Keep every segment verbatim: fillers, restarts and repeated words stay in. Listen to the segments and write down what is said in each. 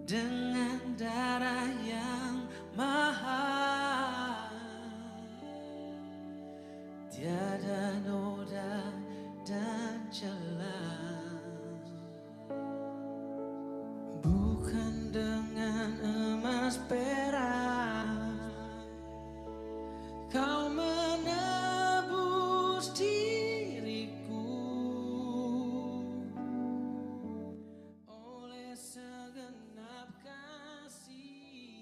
Dengan darah yang mahal, tiada noda dan celah. Bukan dengan emas perak Kau menebus diriku, oleh segenap kasih.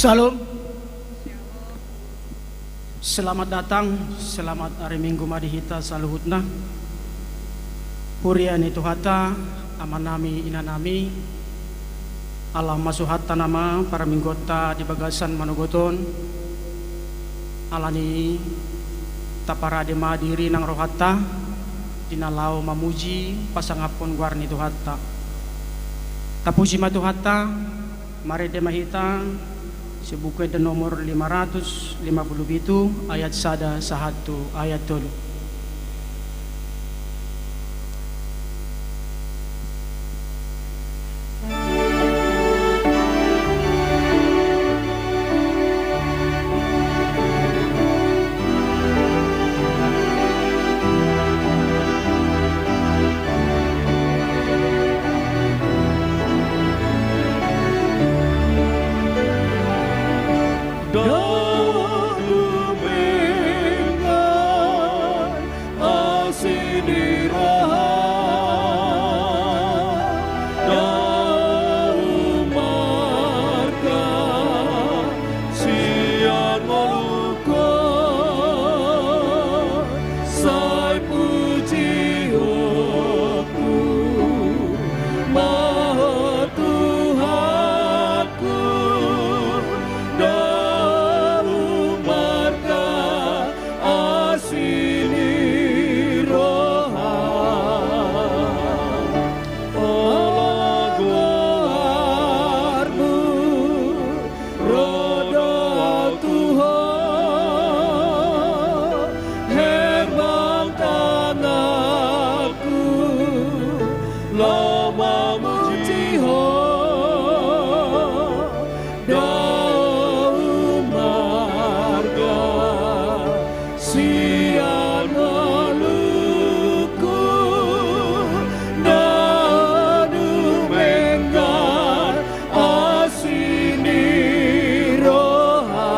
Shalom. Selamat datang, selamat ari Minggu ma di hita saluhutna. Huria ni Tuhanta, amanami, inanami, ala masuhanta nama paramingguonta di bagasan manogot on. Alani i taparade ma diri nang rohanta di na laho mamuji pasangaphon goar ni Tuhanta. Tapuji ma Tuhanta. Marende ma hita sian Buku Ende nomor lima ratus lima puluh pitu, ayat sada sahat tu ayat tolu. Ndada dumenggan asi ni roha, ndada marga sian ngolungku, sai pujionku ma Ho Tuhanku, ndada marga asi ni roha. Olo goarmu, ro do au tu Ho, herbang tanganku, laho mamuji Ho, ndada marga sian ngolungku, ndada dumenggan asi ni roha.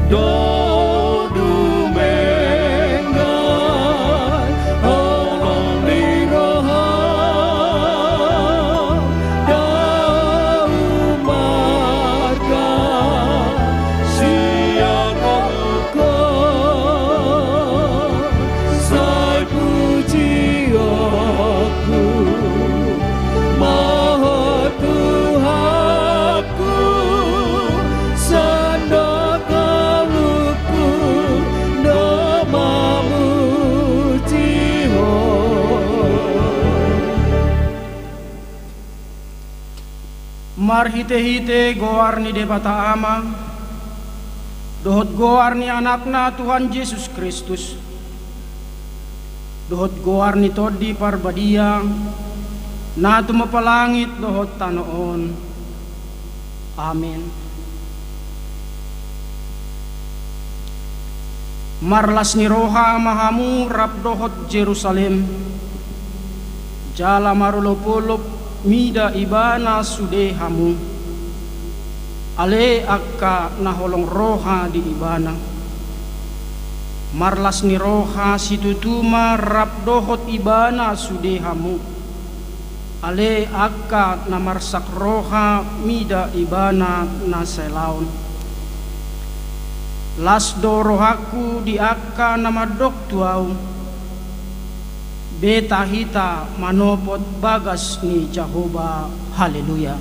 Ndada dumenggan holong ni roha, ndada marga sian ngolungku, sai pujionku ma Ho Tuhanku, sandok ngolungku na mamuji Ho. Marhitehite goar ni Debata Ama, dohot goar ni Anakna Tuhan Jesus Kristus, dohot goar ni Tondi Parbadia, na tumompa langit dohot tano on. Amen. Marlas ni roha ma hamu rap dohot Jerusalem, jala marolopolop mida ibana sude hamu, ale angka na holong roha di ibana. Marlas ni roha situtu ma rap dohot ibana sude hamu, ale angka na marsak roha mida ibana na saelaon. Las do rohangku di angka na mandok tu ahu, beta hita manopot bagas ni Jahowa. Haleluya.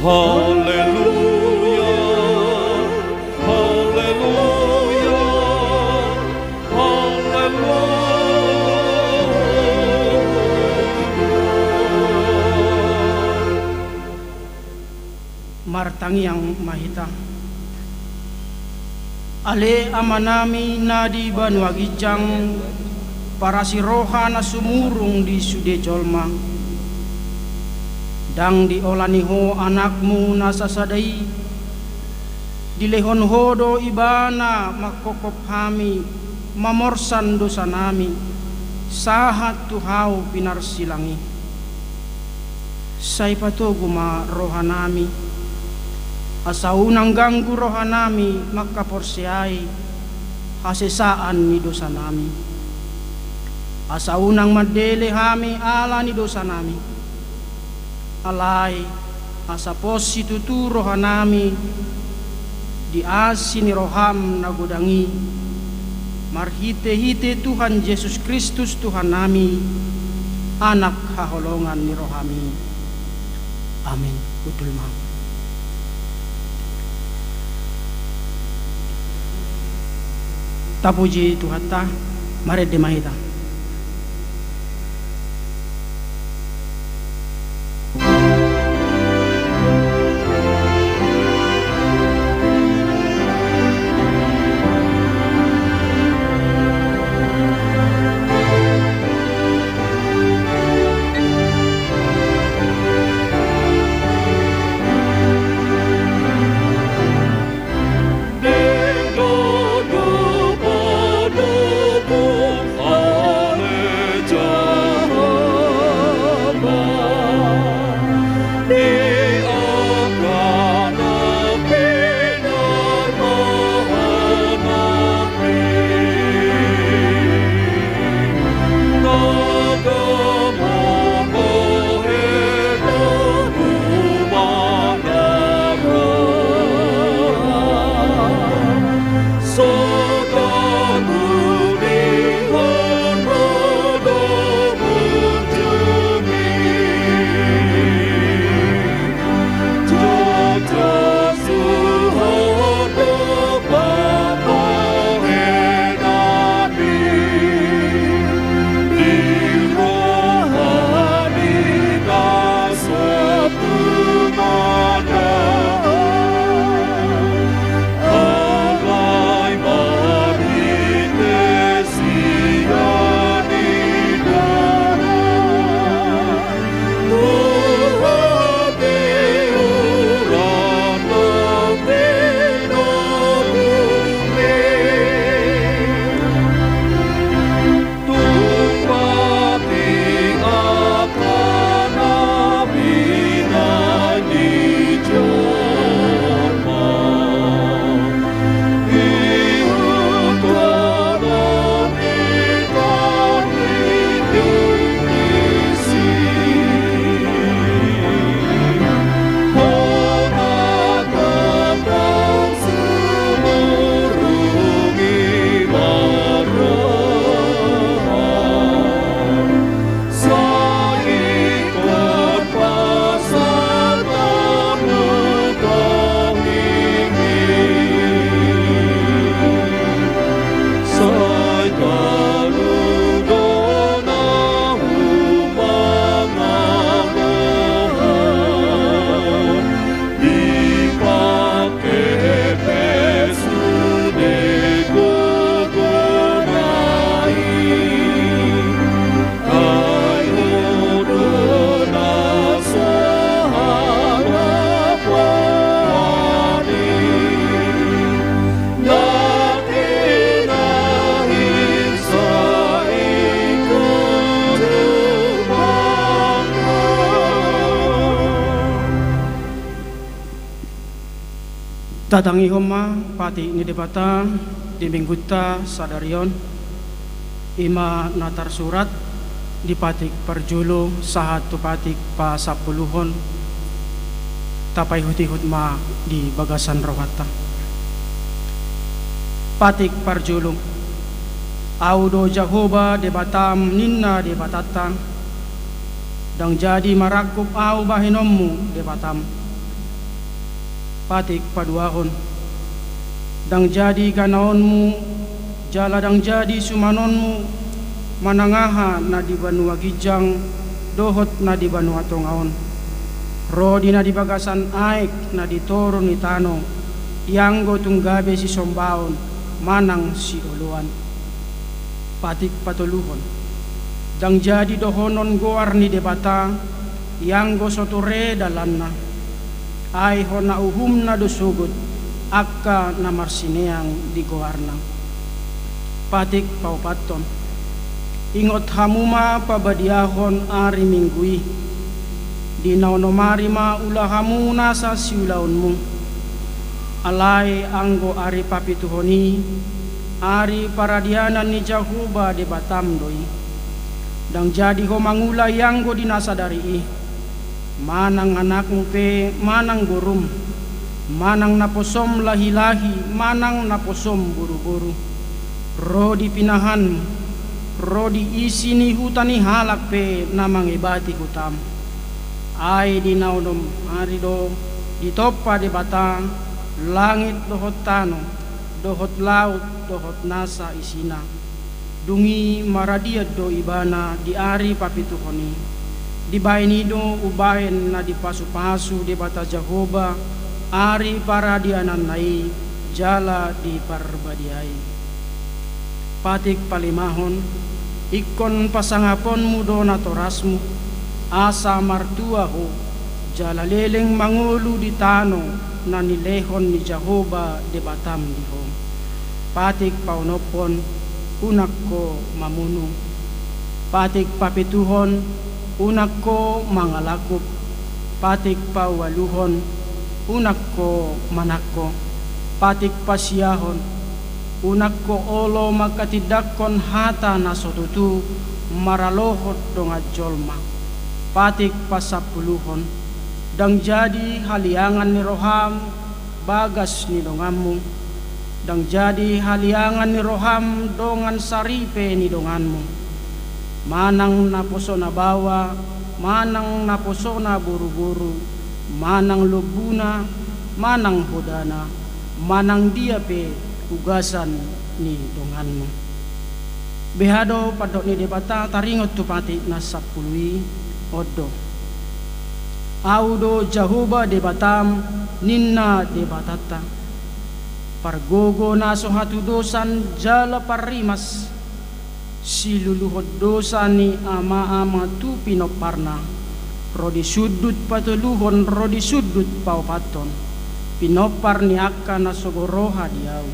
Haleluya. Haleluya. Haleluya. Martangiang ma hita. Ale Amanami na di banua ginjang, parasi roha na sumurung di sude jolma. Ndang diolani Ho Anakmu na sasada i, dilehon Ho do Ibana manghophop hami, mamorsan dosanami, sahat tu hau pinarsilang i. Sai patogu ma rohanami, asa unang ganggu rohanami manghaporseai hasesaan ni dosanami. Asa unang mandele hami ala ni dosanami. Alai, asa pos situtu rohanami di asi ni roham na godang i, marhitehite Tuhan Jesus Kristus Tuhannami, Anak haholongan ni rohami. Amin. Hundul ma. Tapuji Tuhanta, marende ma hita. Tatangihon ma patik ni Debata di minggunta sadari on. I ma na tarsurat di patik parjolo sahat tu patik pasampuluhon. Tapaihutihut ma di bagasan rohanta. Patik parjolo. Ahu do Jahowa Debatam, ninna Debatanta. Ndang jadi marangkup Ahu bahenonmu, Debatam. Patik paduahon. Ndang jadi ganaonmu, jala ndang jadi sumanonmu, manang aha na di banua ginjang dohot na di banua tonga on, ro di na di bagasan aek na di toru ni tano, ianggo tung gabe sisombaon manang sioloan. Patik patoluhon. Ndang jadi dohonon goar ni Debata, ianggo so ture dalanna. Ai hona uhumna do sogot angka na marsineang di goarna. Patik paopathon. Ingot hamu ma pabadiahon ari Minggu i. Di na onom ari ma ula hamu nasa siulaonmu. Alai anggo ari papituhon i, ari paradianan ni Jahowa Debatam do i. Ndang jadi ho mangula ianggo di na sadari i. Manang anakmu pe manang borum, manang naposom lahilahi manang naposom boruboru, ro di pinahanmu, ro di isi ni huta ni halak pe na mangebati hutam. Ai di na onom ari do ditompa Debata langit dohot tano, dohot laut dohot nasa isina. Dung i maradian do ibana di ari papituhon i. Dibaen i do umbaen na dipasupasu Debata Jahowa ari paradiananna i jala diparbadiai. Patik palimahon. Ingkon pasangaponmu do natorasmu, asa martua ho, jala leleng mangolu di tano na nilehon ni Jahowa Debatam di ho. Patik paonomhon. Unang ho mamunu. Patik papituhon. Unang ho mangalakup. Patik paualuhon. Unang ho manangko. Patik pasiahon. Unang ho olo manghatindanghon hata na so tutu maralohon dongan jolma. Patik pasampuluhon. Ndang jadi haliangan ni roham bagas ni donganmu. Ndang jadi haliangan ni roham dongan saripe ni donganmu. Manang naposona baoa, manang naposona boruboru, manang lombuna, manang hodana, manang dia pe ugasan ni donganmu. Beha do pandok ni Debata taringot tu patik na sampulu i? On do. Ahu do Jahowa Debatam, ninna Debatanta, pargogo na so hatudosan jala parrimas, siluluhon dosa ni amaama tu pinomparna, ro di sundut patoluhon ro di sundut paopathon, pinompar ni angka na sogo roha di ahu.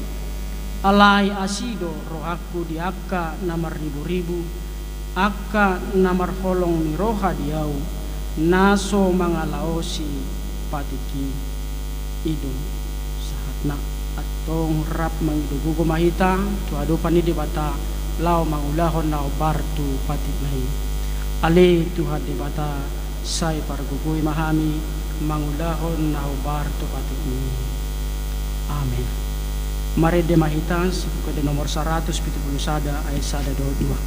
Alai asi do rohangku di angka na marriburibu, angka na marholong ni roha di ahu, na so mangalaosi patik i. I do sahatna. Antong rap mangido gogo ma hita tu adopan ni Debata, laho mangulahon na hombar tu patikna i. Ale Tuhan Debata, sai pargogoi ma hami mangulahon na hombar tu patikmi. Amen. Marende ma hita, Sibuka Ende nomor saratus pitu pulu sada, ayat sada dohot dua.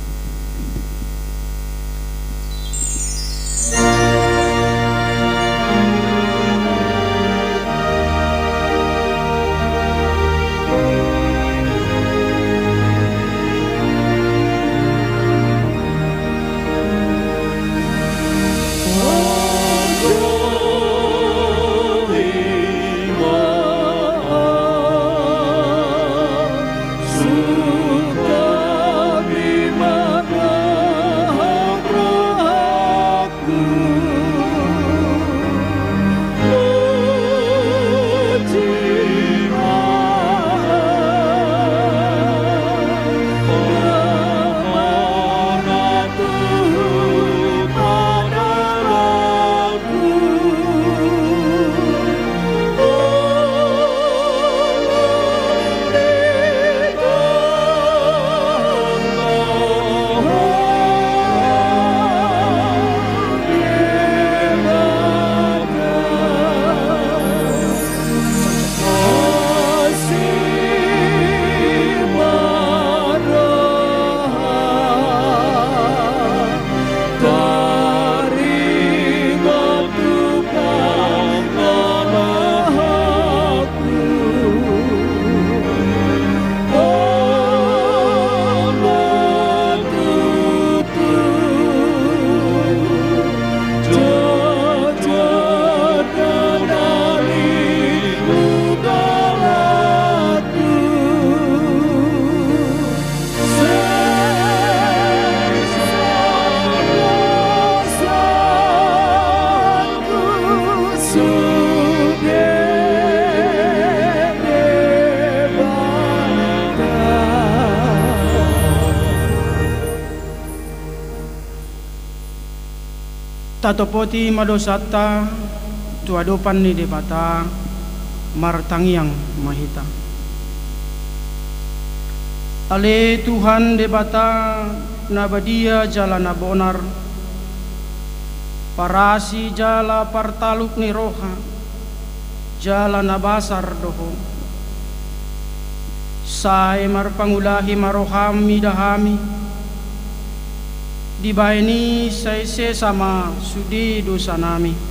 Tatopoti ma dosanta tu adopan ni Debata. Martangiang ma hita. Ale Tuhan Debata na badia jala na bonar, parasi jala partaluk ni roha, jala na basar do Ho. Sai marpangulahi ma roham mida hami, dibahen i sai sesa ma sude dosanami.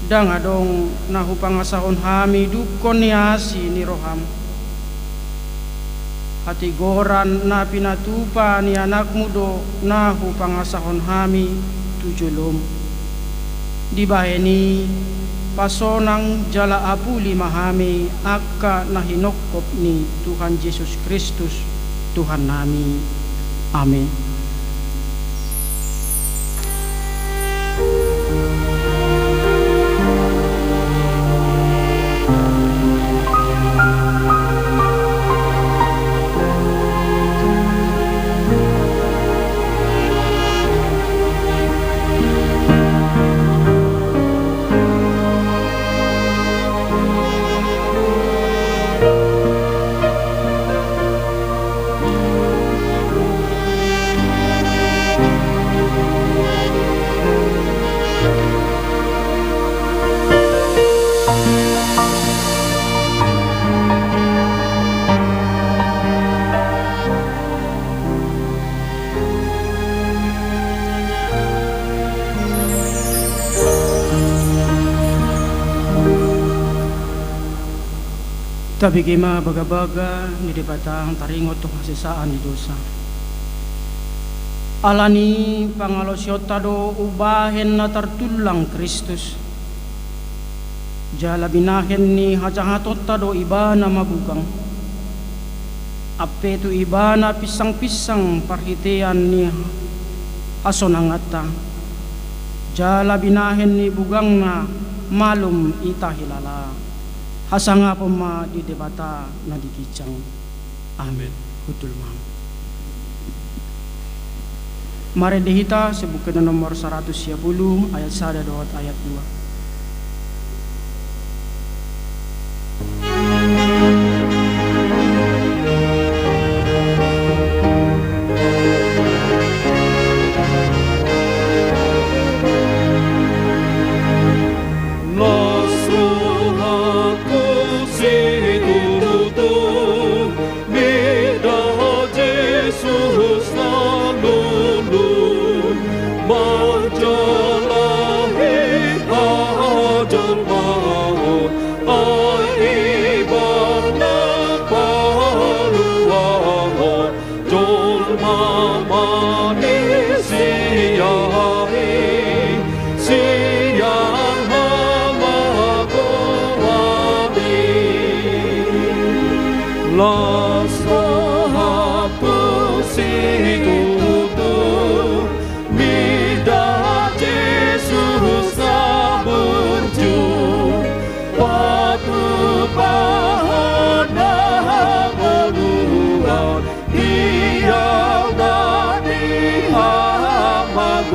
Ndang adong na hupangasahon hami dungkon ni asi ni roham. Hatigoran na pinatupa ni anakmu do na hupangasahon hami tu jolom. Dibahen i pasonang jala apuli ma hami angka na hinongkop ni Tuhan Jesus Kristus Tuhannami. Amen. Tabege ma bagabaga ni Debata taringot tu hasesaan ni dosa. Alani pangalaosionta do umbahen na tartullang Kristus, jala binahen ni hajahatonta do Ibana mabugang. Ampe tu Ibana pinsangpinsang parhitean ni hasonanganta, jala binahen ni bugangna malum hita hilala. Hasangapon ma di Debata na di ginjang. Amen. Hundul ma. Marende hita sian Buku Ende nomor saratus sia pulu, ayat sada dohot ayat dua. Las rohangku situtu, mida Jesus na lolo, manjalahi hajolmaon, ai Ibana paluahon, jolma manisia i, sian hamagoan i. Las rohangku situtu, mida Jesus na burju, patupahon na hangoluan, di ahu na di hamagoan,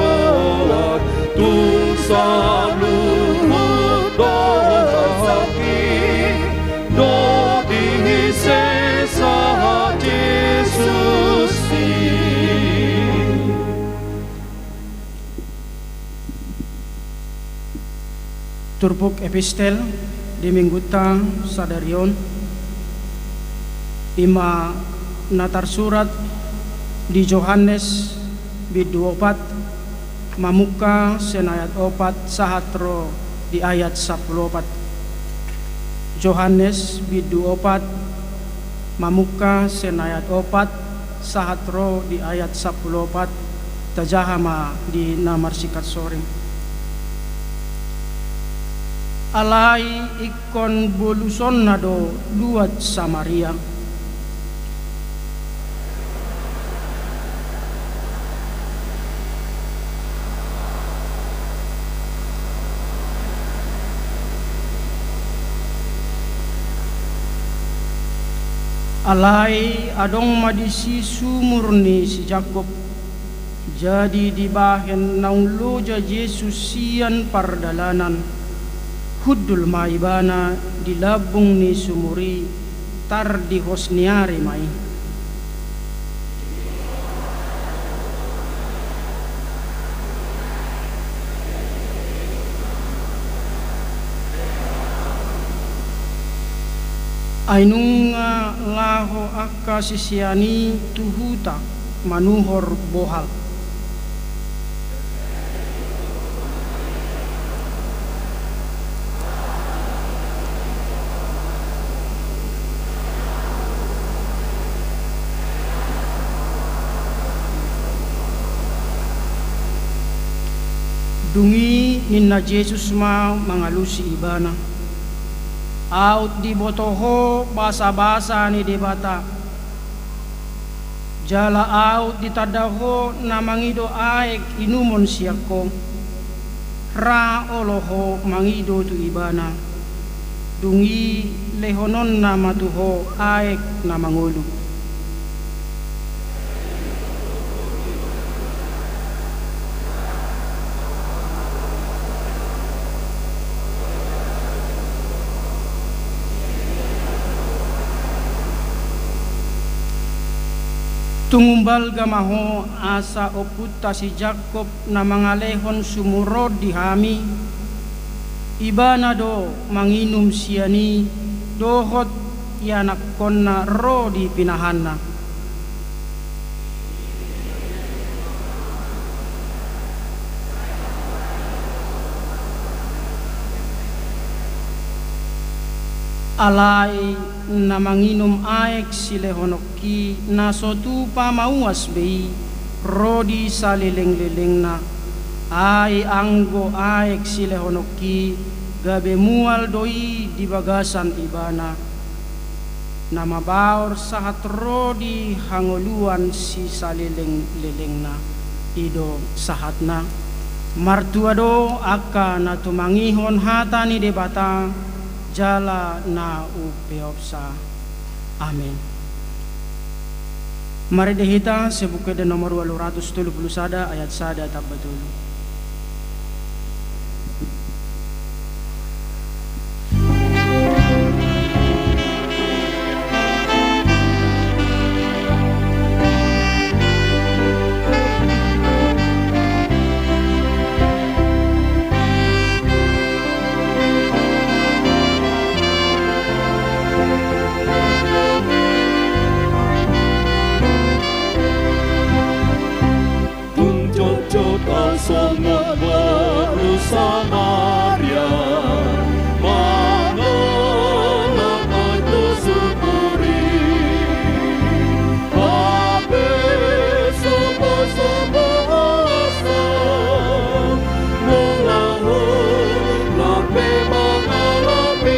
tung saluhut dosangki, do disesa Jesus i. Turpuk epistel di minggunta sadari on, i ma na tarsurat di Johannes bindu opat, mamungka sian ayat opat sahat ro di ayat sampulu opat. Johannes bindu opat, mamungka sian ayat opat sahat ro di ayat sampulu opat. Tajaha ma di na marsingkat soring. Alai ingkon bolusonna do luat Samaria. Alai adong ma disi sumur ni si Jakob, Jadi dibahen naung loja Jesus sian pardalanan, hundul ma ibana di lambung ni sumur i, tardihos ni ari ma i. Ai nunga laho angka sisean i tu huta manuhor bohal. Dung i ninna Jesus ma mangalusi ibana: Aut diboto ho basabasa ni Debata, jala aut ditanda ho na mangido aek inumon sian ho. Ra olo ho mangido tu ibana, dung i lehononna ma tu ho aek na mangolu. Tung umbalga ma ho asa ompunta si Jakob na mangalehon sumur on di hami, ibana do manginum sian i dohot ianakkonna ro di pinahanna. Alai na manginum aek silehononki na so tupa mauas be i ro di salelenglelengna. Ai anggo aek silehononki gabe mual do i di bagasan ibana, na mabaor sahat ro di hangoluan sisalelenglelengna. I do sahatna. Martua do angka na tumangihon hata ni Debata jala na umpeopsa. Amen. Marende hita sian Buku Ende nomor ualu ratus tolu pulu sada, ayat sada tamba tolu. Dung jotjot songon boru Samaria, mangalap aek tu sumur i. Hape sopo-sopo asa mangulahon lape mangalap i.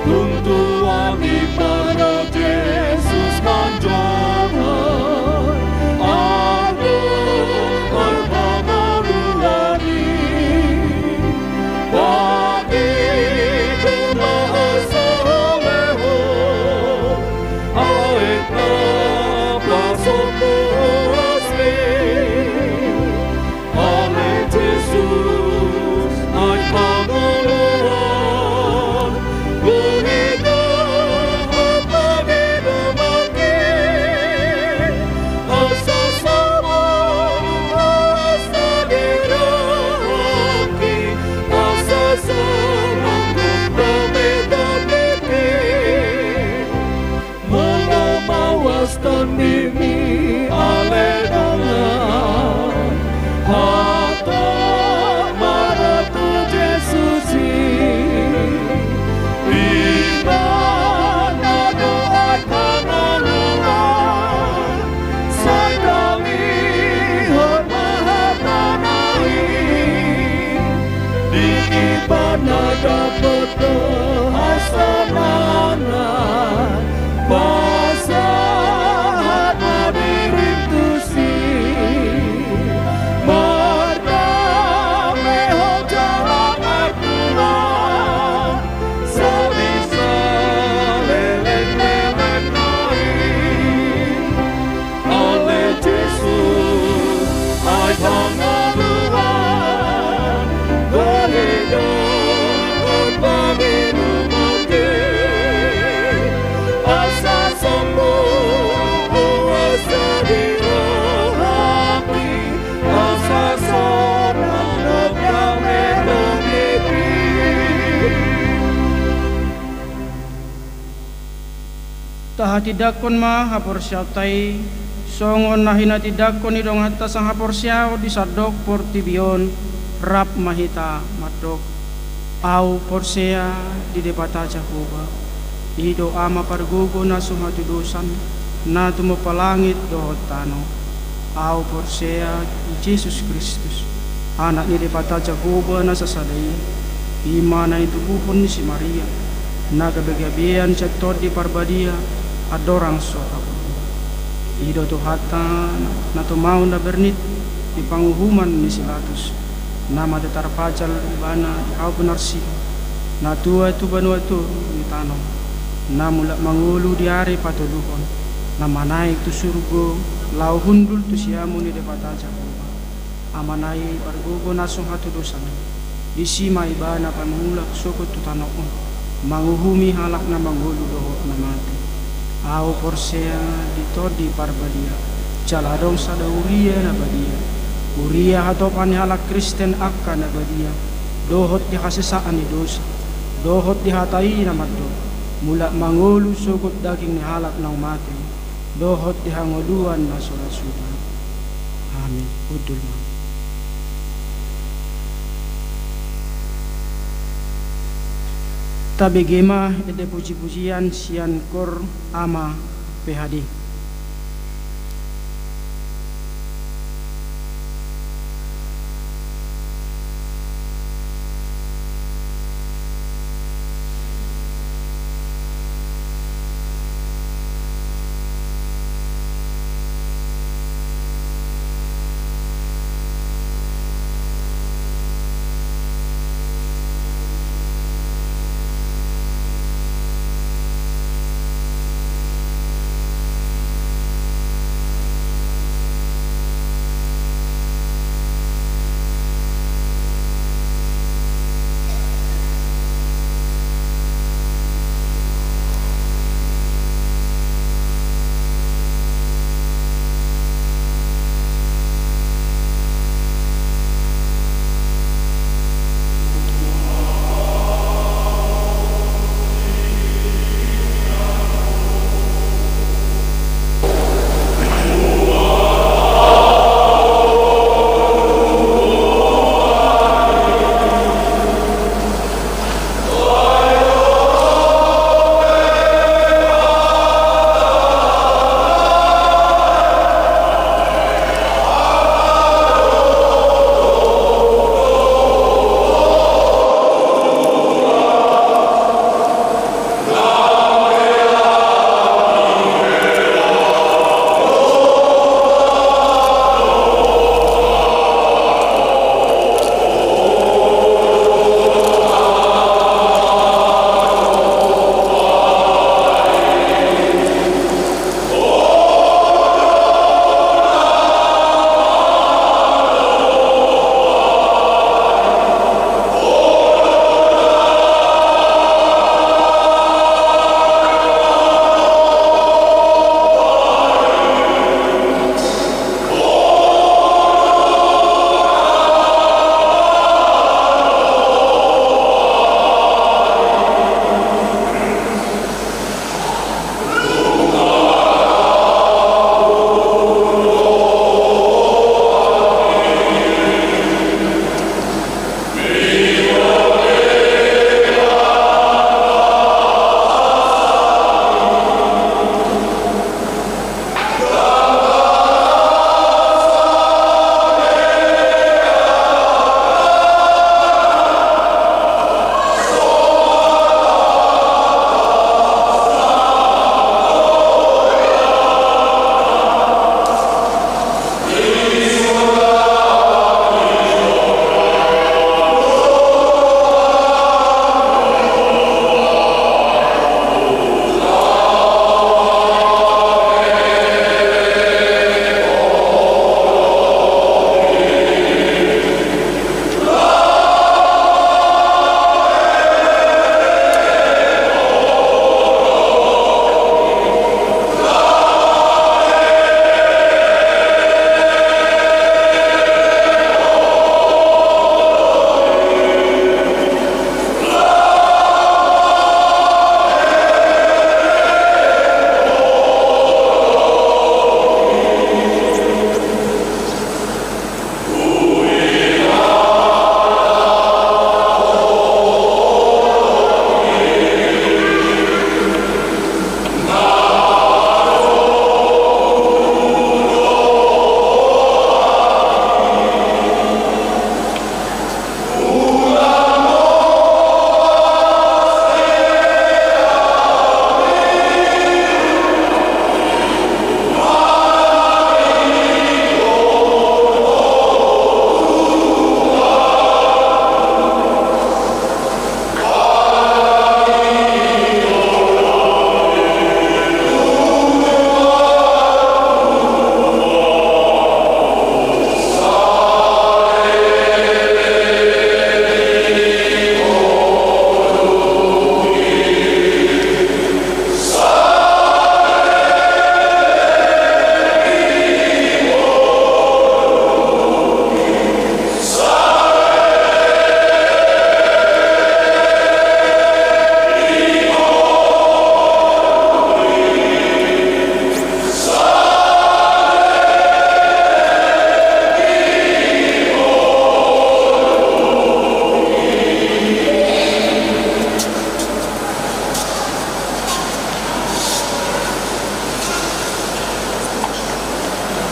Tung tuat ibana Jesus manjongkon, adong aek hangoluan i. Boti do ma asa lehon aek na pasombu huasmi. Ale Jesus, aek hangoluan, boti do ma pangidoanki, asa sahat ma rohangki, asa sonang do hami tondingki. Molo mauas tondimi ale dongan, hatop ma tu Jesus i. Ibana do aek hangoluan, sai dalihon ma hatana i. Di ibana dapot do hasonangan, pasahat ma dirim tusi. Mardame ho jala martua, sahat di saleleng-lelengna i. Ale Jesus. Tahatindangkon ma haporseaonta i, songon na hinatindangkon ni donganta sahaporseaon di sandok portibi on, rap ma hita mandok: Ahu porsea di Debata Jahowa, i do Ama pargogo na so hatudosan, na tumompa langit dohot tano. Ahu porsea di Jesus Kristus, Anak ni Debata Jahowa na sasada i, i ma na nitubuhon ni si Maria, na gabegabean sian Tondi Parbadia, andorang so haburjuon. I do Tuhanta na tumaon na bernit di panguhuman ni si Latus, na mate tarpajal Ibana di hau Penarsiho, na tuat tu banua toru ni tano, na mulak mangolu di ari patoluhon, na manaek tu surgo laho hundul tu siamun ni Debata Jahowa, Amana i pargogo na so hatudosan i. Disi ma Ibana pamulak sogot tu tano on, manguhumi halak na mangolu dohot na mate. Ahu porsea di Tondi Parbadia, jala adong sada huria na badia, huria hatopan ni halak Kristen angka na badia, dohot di hasesaan ni dosa, dohot di hata i na mandok: Mulak mangolu sogot daging ni halak naung mate, dohot di hangoluan na so ra suda. Amin. Hundul ma. Tabege ma ende pujipujian sian kor Ama P H D.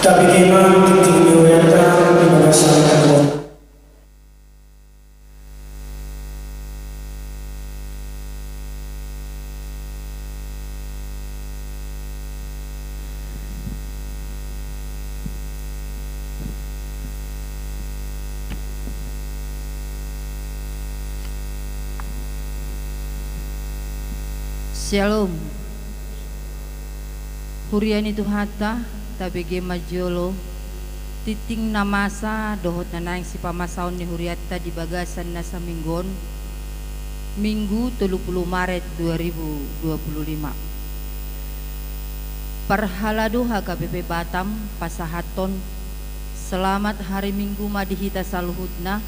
Tapi kema tingting ni hurianta di bagasan. Syalom. Huria ni Tuhanta, tabege ma jolo tingting na masa dohot na naeng sipamasaon ni hurianta di bagasan na saminggu on, Minggu tolu pulu Maret dua ribu dua pulu lima. Parhalado H K B P Batam pasahathon selamat hari Minggu ma di hita saluhutna,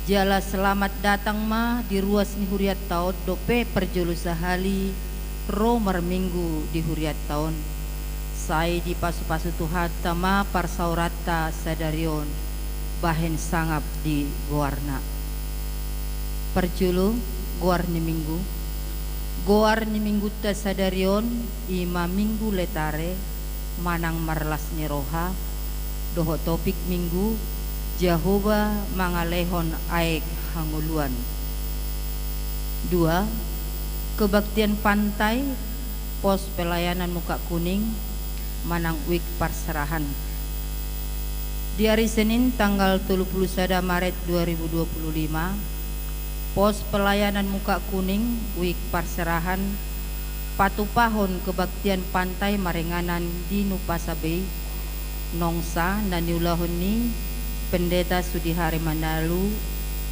jala selamat datang ma di ruas ni hurianta on dope parjolo sahali ro marminggu di hurianta on. Sai dipasupasu Tuhanta ma parsaoranta sadari on bahen sangap di goarna. Parjolo, goar ni minggu. Goar ni minggunta sadari on i ma Minggu Letare manang marlas ni roha, dohot topik minggu, Jahowa mangalehon aek hangoluan. Dua, kebaktian pantai, pos pelayanan Mukak Kuning, manang wik parserahan. Di ari Senin tanggal tolu pulu sada Maret dua ribu dua pulu lima, pos pelayanan Mukak Kuning, wik parserahan, patupahon kebaktian pantai maringanan di Numpasa Bay, nongsa na niulahon ni Pendeta Sudihari Manalu,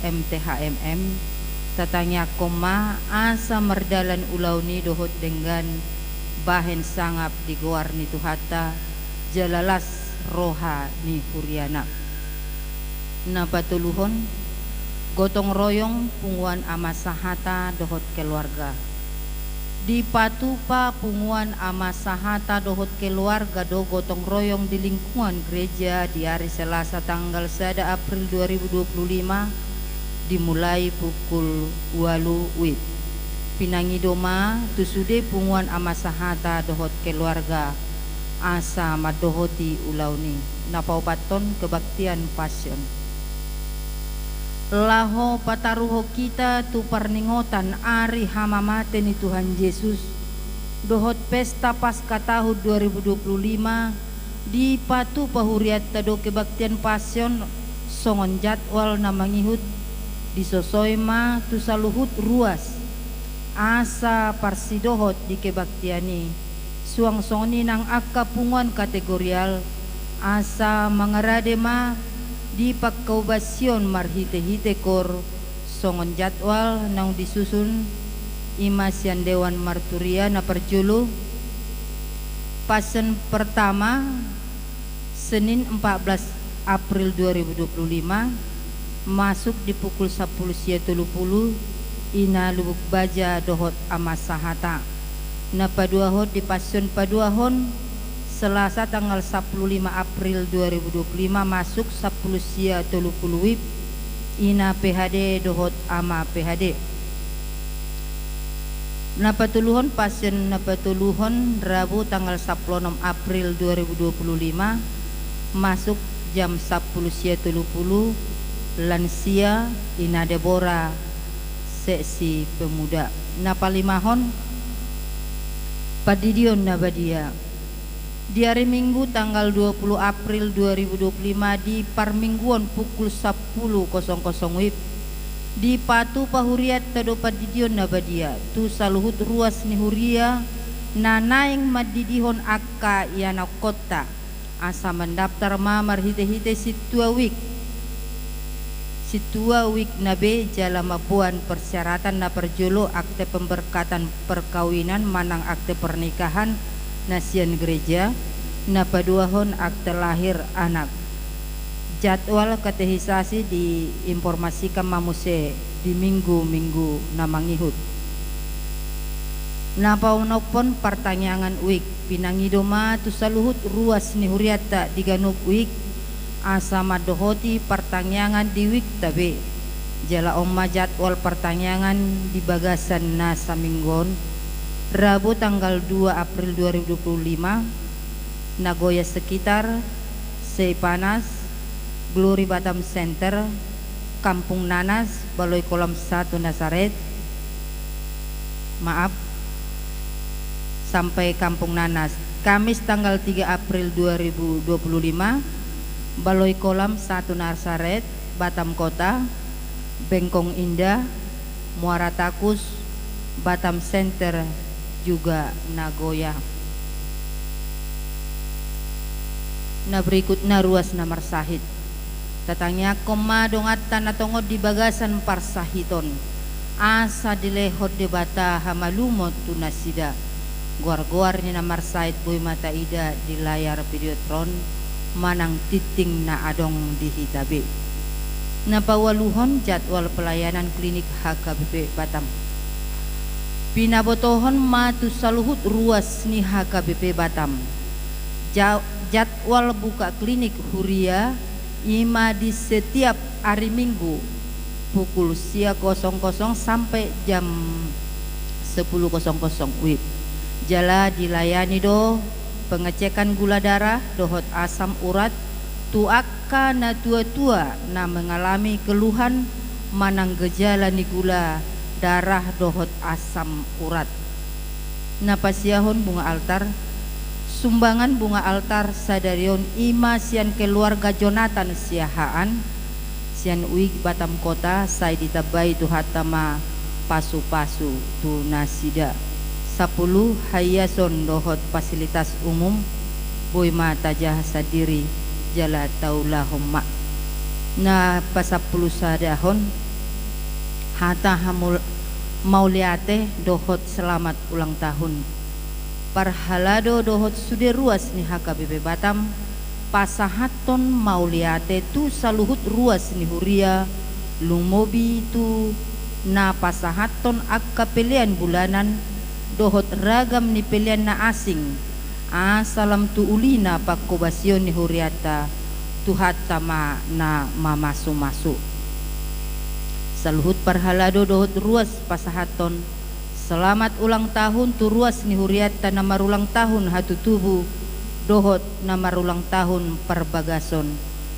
M T H M M, tatangiangkon ma asa mardalan ulaon i dohot denggan bahen sangap di goar ni Tuhanta, jala las roha ni huriana. Na patoluhon, gotong royong punguan Ama Sahata dohot keluarga. Dipatupa punguan Ama Sahata dohot keluarga do gotong royong di lingkungan gereja di ari Selasa tanggal sada April dua ribu dua pulu lima, dimulai pukul ualu wib. Pinangido ma tu sude punguan Ama Sahata dohot keluarga asa mandohoti ulaon i. Na paopathon, kebaktian Pasion. Laho pataruhon hita tu parningotan ari hamamate ni Tuhan Jesus dohot pesta Paskah tahun dua ribu dua pulu lima, dipatupa hurianta do kebaktian Pasion songon jadwal na mangihut, disosoi ma tu saluhut ruas asa parsidohot di kebaktian i. Suang songon i nang angka punguan kategorial, asa mangarade ma di pangkobasion marhitehite koor songon jadwal naung disusun i ma sian Dewan Marturia. Na parjolo, Pasion pertama, Senin empat belas April dua ribu dua puluh lima, masuk di pukul sampulu sia tolu pulu, i na Lubuk Baja dohot Ama Sahata. Na paduahon, di Pasion paduahon, Selasa tanggal sampulu lima April dua ribu dua puluh lima, masuk sampulu sia tolu pulu wib, i na P H D dohot Ama P H D. Na patoluhon, Pasion na patoluhon, Rabu tanggal sampulu onom April dua ribu dua puluh lima, masuk jam sampulu sia tolu pulu, lansia, i na Debora, seksi pemuda. Na palimahon, Pandidion na Badia. Di ari Minggu tanggal dua pulu April dua ribu dua puluh lima, di parmingguon pukul sampulu kosong kosong wib, dipatupa hurianta do Pandidion na Badia tu saluhut ruas ni huria na naeng mandidihon angka ianakhonta, asa mandaftar ma marhitehite sintua wik. Sintua wik na be jala mamboan persyaratan. Na parjolo, akte pemberkatan perkawinan manang akte pernikahan na sian gereja, na paduahon akte lahir anak. Jadwal katekisasi diinformasikan ma muse di minggu-minggu na mangihut. Na paonomhon, partangiangan wik. Pinangido ma tu saluhut ruas ni hurianta di ganup wik, asa mandohoti partangiangan di wikta be, jala on ma jadwal partangiangan di bagasan na saminggu on. Rabu tanggal dua April dua ribu dua puluh lima, Nagoya sekitar, Seipanas, Glory Batam Center, Kampung Nanas, Baloi Kolam satu Nasaret, maaf, sampai Kampung Nanas. Kamis tanggal tiga April dua ribu dua puluh lima, Baloi Kolam satu Nasaret, Batam Kota, Bengkong Indah, Muara Takus, Batam Center, juga Nagoya. Na berikutna ruas na marsahit. Tatangiangkon ma donganta na tongon di bagasan parsahiton, asa dilehon Debata hamalumon tu nasida. Goar-goar ni na marsahit boi ma taida di layar Videotron manang tingting na adong di hita be. Na paualuhon, jadwal pelayanan klinik H K B P Batam. Pinabotohon ma tu saluhut ruas ni H K B P Batam. Ja-, jadwal buka klinik huria i ma di setiap ari Minggu pukul sia kosong kosong sampai jam sepuluh kosong kosong wib. Jala dilayani do pengecekan gula darah dohot asam urat tu angka na tua-tua na mengalami keluhan manang gejala ni gula darah dohot asam urat. Na pasiahon bunga altar. Sumbangan bunga altar sadari on i ma sian keluarga Jonathan Siahaan, sian Uig Batam Kota, sai ditambai Tuhanta ma pasu-pasu tu nasida. Sampulu, haiason dohot fasilitas umum, boi ma tajaha sandiri jala taulahon ma. Na pasampulu sadahon, hata hamul-, mauliate dohot selamat ulang tahun. Parhalado dohot sude ruas ni H K B P Batam, pasahathon mauliate tu saluhut ruas ni huria, lumobi tu na pasahathon angka pelean bulanan dohot ragam ni pelean na asing, asa lam tu ulina pangkobasion ni hurianta, Tuhanta ma na mamasu-masu. Saluhut parhalado dohot ruas pasahathon selamat ulang tahun tu ruas ni hurianta na marulang tahun hatutubu dohot na marulang tahun parbagason.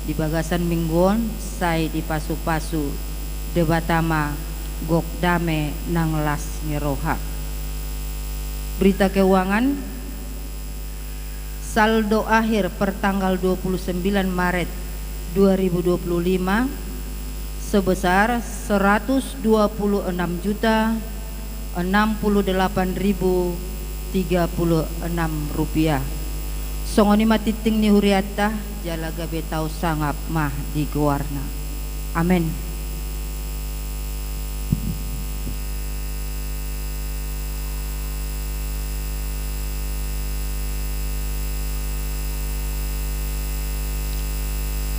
Di bagasan minggu on sai dipasu-pasu Debata ma gok dame nang las ni roha. Berita keuangan. Saldo akhir per tanggal dua puluh sembilan Maret dua ribu dua puluh lima sebesar seratus dua puluh enam juta enam puluh delapan ribu tiga puluh enam rupiah. Songon i ma tingting ni hurianta, jala gabe tau sangap ma di goarna. Amen.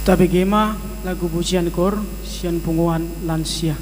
Tabege ma lagu pujian koor sian punguan lansia.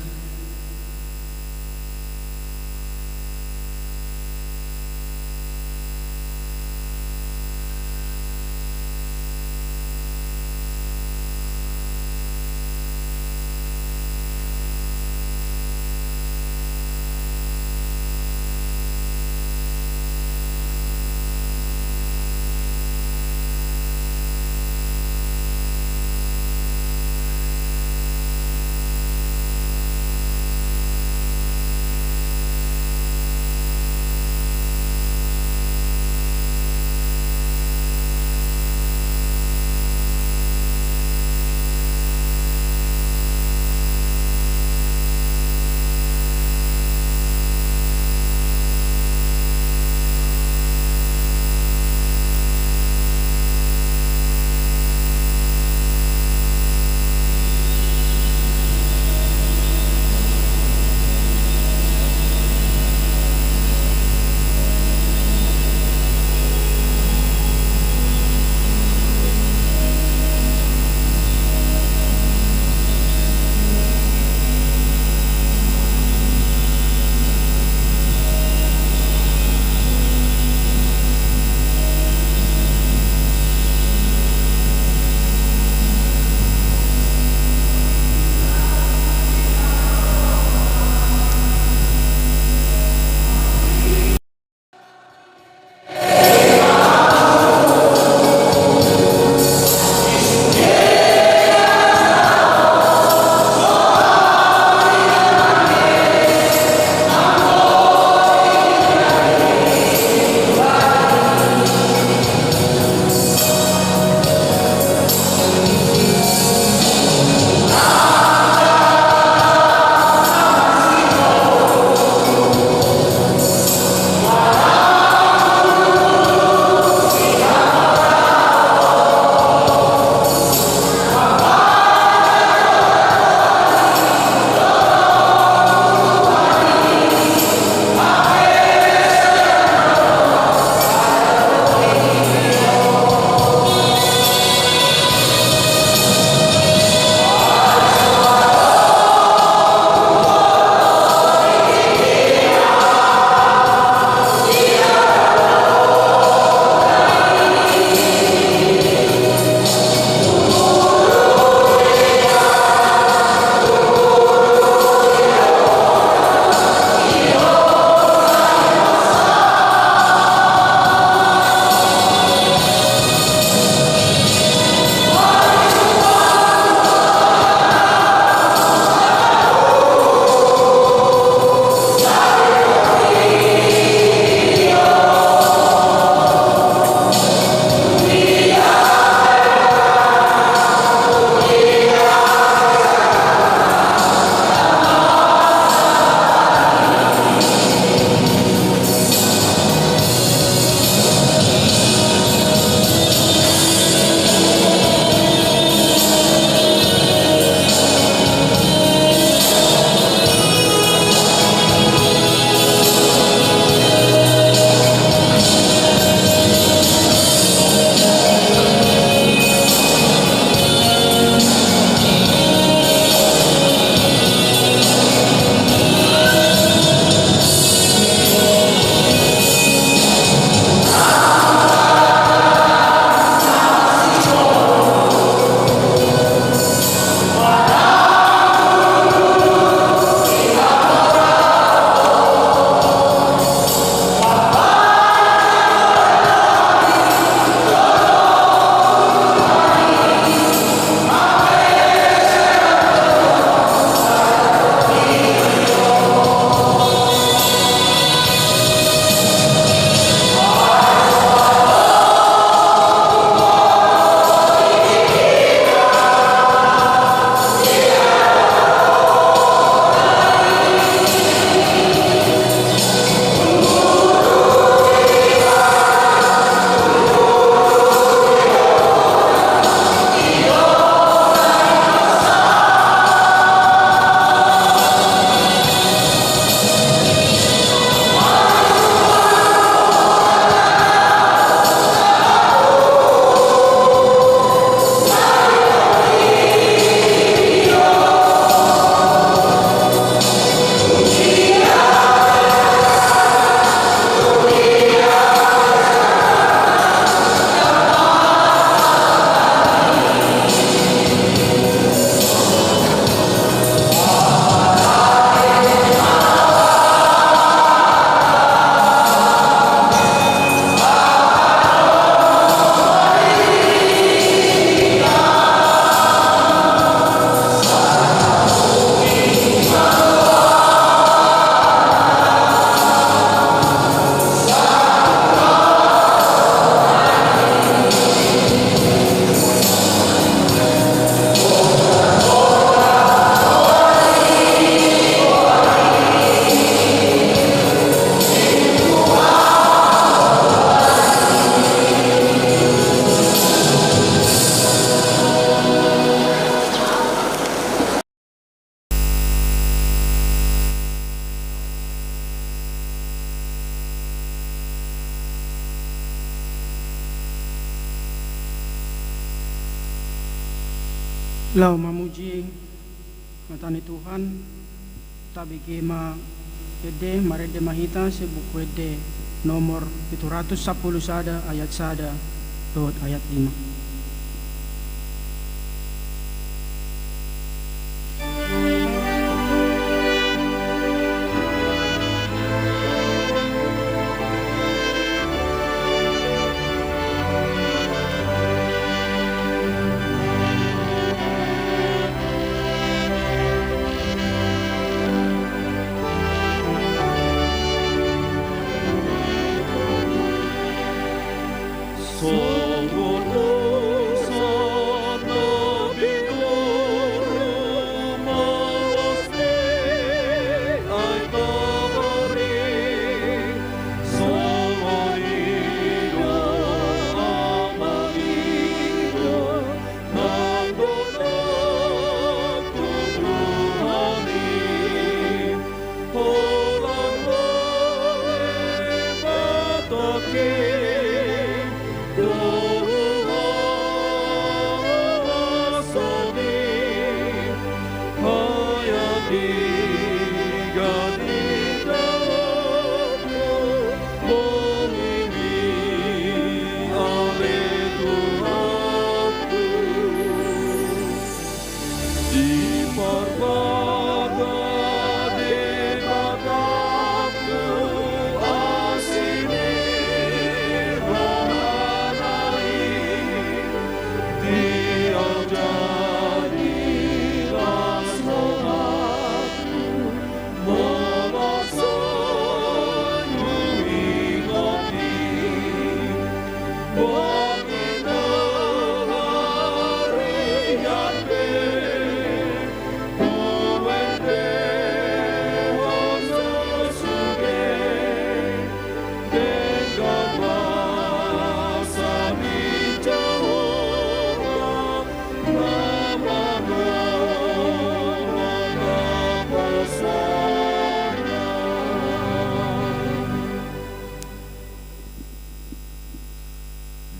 Laho mamuji hata ni Tuhan, tabege ma ende, marende ma hita sian Buku Ende nomor pitu ratus sampulu sada, ayat sada dohot ayat lima.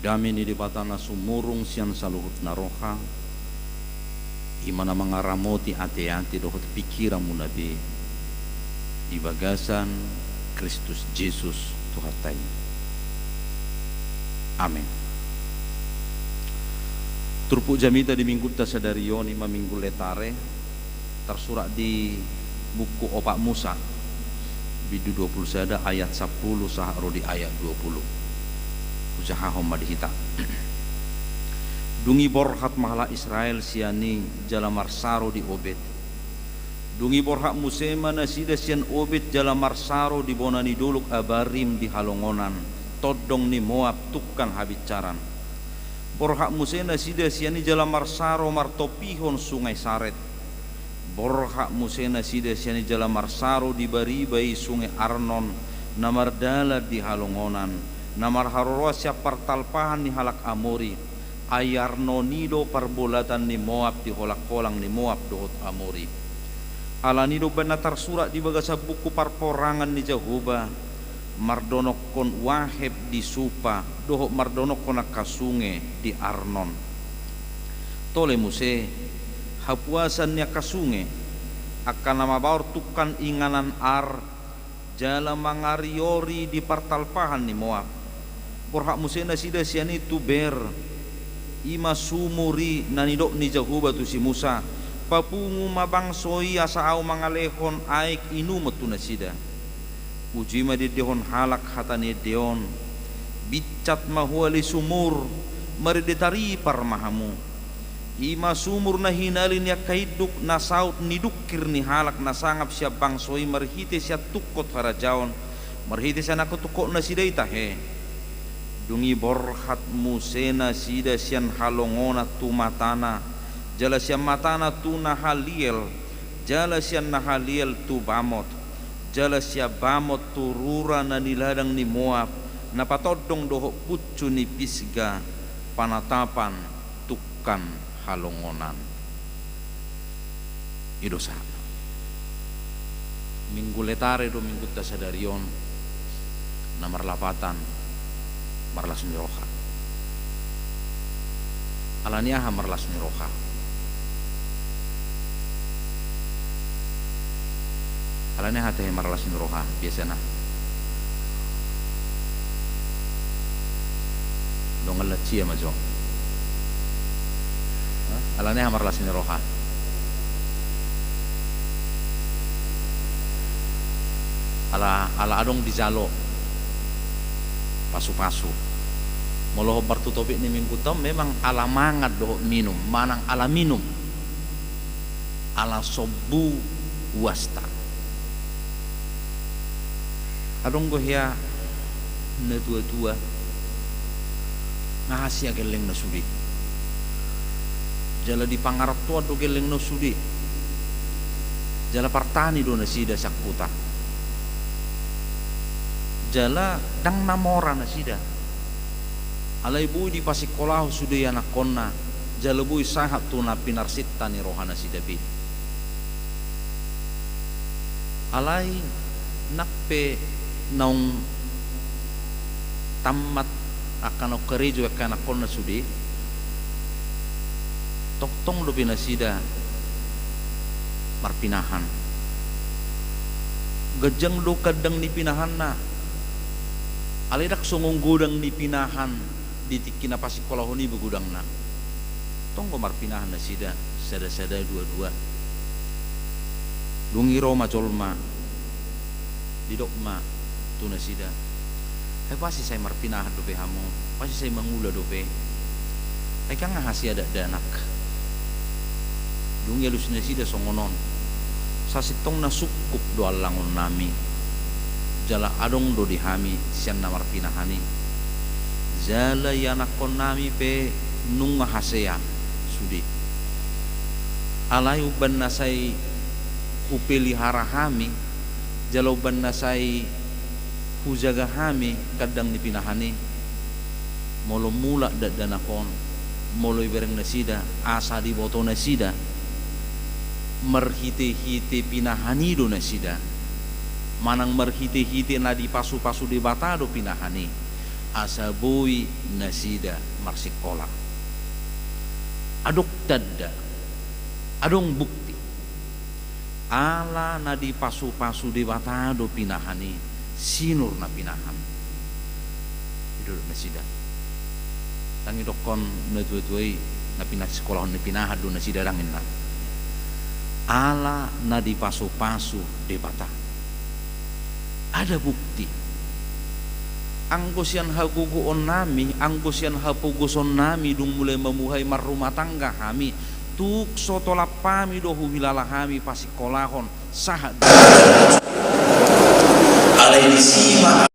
Dame ni Debata na sumurung sian saluhut na roha, i ma na mangaramoti ateate dohot pingkiranmuna be di bagasan Kristus Jesus Tuhanta i. Amen. Turpuk jamita di Minggunta sadari on i ma Minggu Letare, tarsurat di buku Opat Musa, bindu dua pulu sada, ayat sampulu sahat ro di ayat dua pulu. Hujahahon ma di hita. Dung i borhat ma halak Israel sian i jala marsaro di Obed. Dung i borhat muse ma nasida sian Obed jala marsaro di bona ni dolok Abarim di halongonan, tondong ni Moab, tungkan habinsaran. Borhat muse nasida sian i jala marsaro martompihon sungai Saret. Borhat muse nasida sian i jala marsaro di bariba i sungai Arnon, na mardalan di halongonan, na marharoroan sian partalpahan ni halak Amori. Ai Arnon i do parbolatan ni Moab di holangholang ni Moab dohot Amori. Ala ni i do umbahen na tarsurat di bagasan buku parporangan ni Jahowa, mardonokkon waheb di Supa dohot mardonokkon angka sunge di Arnon. Tole muse, hapuasan ni angka sunge, angka na mabaor tungkan inganan Ar, jala mangariori di partalpahan ni Moab. Borhat muse nasida sian i tu Ber, i ma sumur i na nidok ni Jahowa tu si Musa: Papungu ma bangso i asa ahu mangalehon aek inumon tu nasida. Uju i ma diendehon halak hata ni ende on: Binsat ma hu ale sumur, marende taripar ma hamu. I ma sumur na hinali ni angka induk na saut ni dungkir ni halak na sangap sian bangso i marhite sian tungkot harajaon, marhite sian angka tungkot nasida i tahe. Dung i borhat muse nasida sian halongonan tu matana, jala sian matana tu Nahaliel, jala sian Nahaliel tu Bamot, jala sian Bamot tu rura na di ladang ni Moab, na patondong dohot puncu ni Pisga, panatapan tungkan halongonan. I do sahatna. Minggu Letare do Minggunta sadari on, na marlapatan marlas ni roha. Ala ni aha marlas ni roha? Alani aha tahe marlas ni roha biasana? Dongan lansia ma jo. Alani aha marlas ni roha? Ala, ala adong dijalo pasupasu. Molo hombar tu topik ni mingguta on, memang ala mangan dohot minum, manang ala minum, ala sombu uasta. Adong do hea natuatua, nga hasea gellengna sude. Jala di pangarantoan do gellengna sude. Jala partani do nasida sian huta. Jala ndang na mora nasida. Alai boi dipasingkolahon sude anakkonna, jala boi sahat tu na pinarsinta ni rohanasida be. Alai nang pe naung tammat angka naung karejo angka anakkonna sude, tongtong dope nasida marpinahan. Ganjang do kandang ni pinahanna. Alai ndang songon godang ni pinahan di tingki na pasingkolahon i be godangna. Tong do marpinahan nasida sada-sada, dua-dua. Dung i ro ma jolma, didok ma tu nasida: Ai boasa sai marpinahan dope hamu? Boasa sai mangula dope? Ai nga hasea dakdanak? Dung i alusi nasida songon on: Sasintongna sungkup do allangonnami, jala adong do di hami sian na marpinahan i. Jala ianakkonnami pe nunga hasea sude. Alai umbahen na sai hupelihara hami, jala umbahen na sai hujaga hami kandang ni pinahan i, molo mulak dakdanak on, molo ibereng nasida, asa diboto nasida, marhite-hite pinahan i do nasida, manang marhite-hite na dipasupasu Debata do pinahan i, asa boi nasida marsingkola. Adong tanda, adong bukti. Ala na dipasupasu Debata do pinahan i, sinur na pinahan. I do didok nasida. Ndang didokkon natuatua i na pinasingkolahon ni pinahan do nasida, ndang, ninna. Ala na dipasupasu Debata. Ada bukti. Anggo sian hagogoonnami, anggo sian hapogosonnami dung mulai mamuhai marrumah tangga hami, tung so tolap hami do huhilala hami pasingkolahon sahat. Alai disi ma.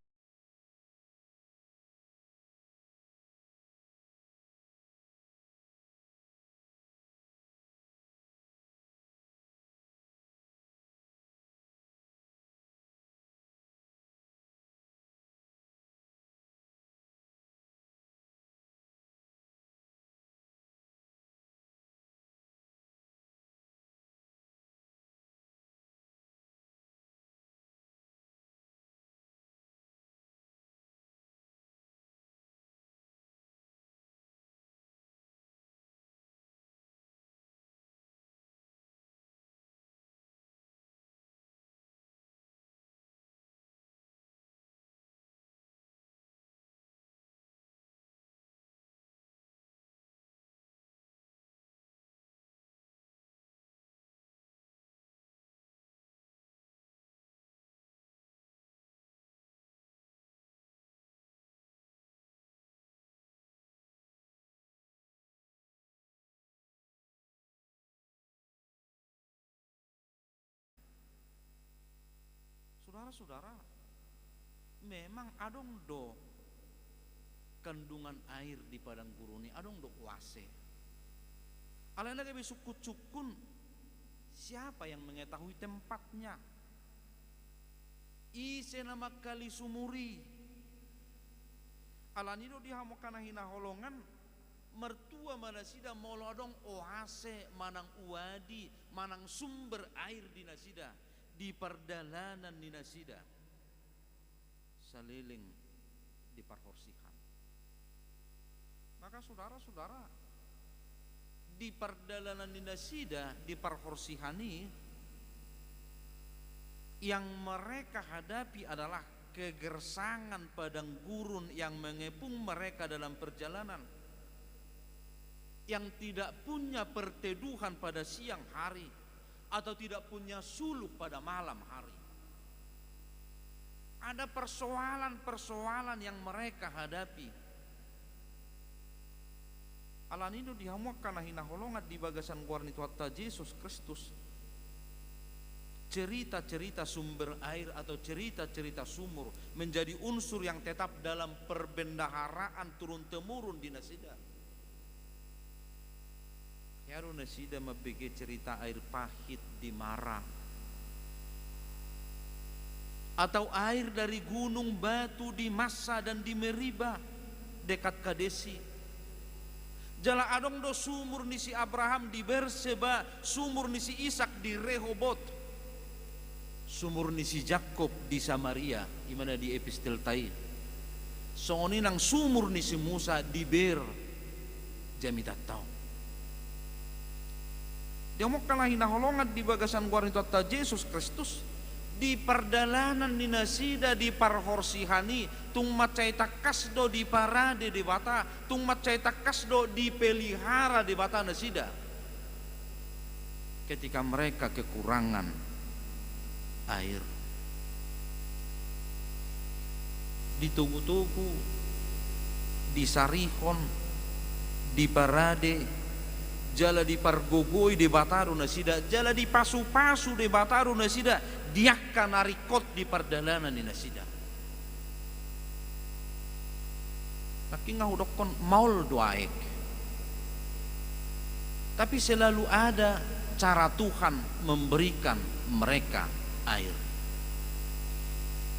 Sudara-sudara, memang adong do kandungan air di padang gurun i, adong do oase. Alai na gabe sungkun-sungkun, siapa yang mengetahui tempatnya? Ise na mangkali sumur i? Alani do di hamu angka na hinaholongan, martua ma nasida molo adong oase manang uadi manang sumber air di nasida, di pardalanan ni nasida saleleng di parhorsihan. Maka sudara-sudara, di pardalanan ni nasida di parhorsihan i, Yang mereka hadapi adalah kegersangan padang gurun yang mengepung mereka dalam perjalanan, yang tidak punya perteduhan pada siang hari, atau tidak punya suluh pada malam hari. Ada persoalan-persoalan yang mereka hadapi. Alani do di hamu angka na hinaholongan di bagasan goar ni Tuhanta Jesus Kristus, cerita-cerita sumber air atau cerita-cerita sumur menjadi unsur yang tetap dalam perbendaharaan turun-temurun di nasida. Hea do nasida mambege cerita air pahit di Mara, atau air dari gunung batu di Massa dan di Meriba, dekat Kadesi. Jala adong do sumur ni si Abraham di Berseba, sumur ni si Ishak di Rehobot, sumur ni si Jakob di Samaria, i ma na di epistelta i. Songon i nang sumur ni si Musa di Beer, jamitanta on. Di hamu angka na hinaholongan di bagasan goar ni Tuhanta Jesus Kristus, di pardalanan ni nasida di parhorsihan i, tung mansai tangkas do diparade Debata, tung mansai tangkas do dipelihara Debata nasida. Ketika mereka kekurangan air, ditogu-togu, disarihon, diparade, jala dipargogoi Debata do nasida, jala dipasu-pasu Debata do nasida di angka na ringkot di pardalanan ni nasida. Nangkin nga hudokkon maol do aek, tapi selalu ada cara Tuhan memberikan mereka air.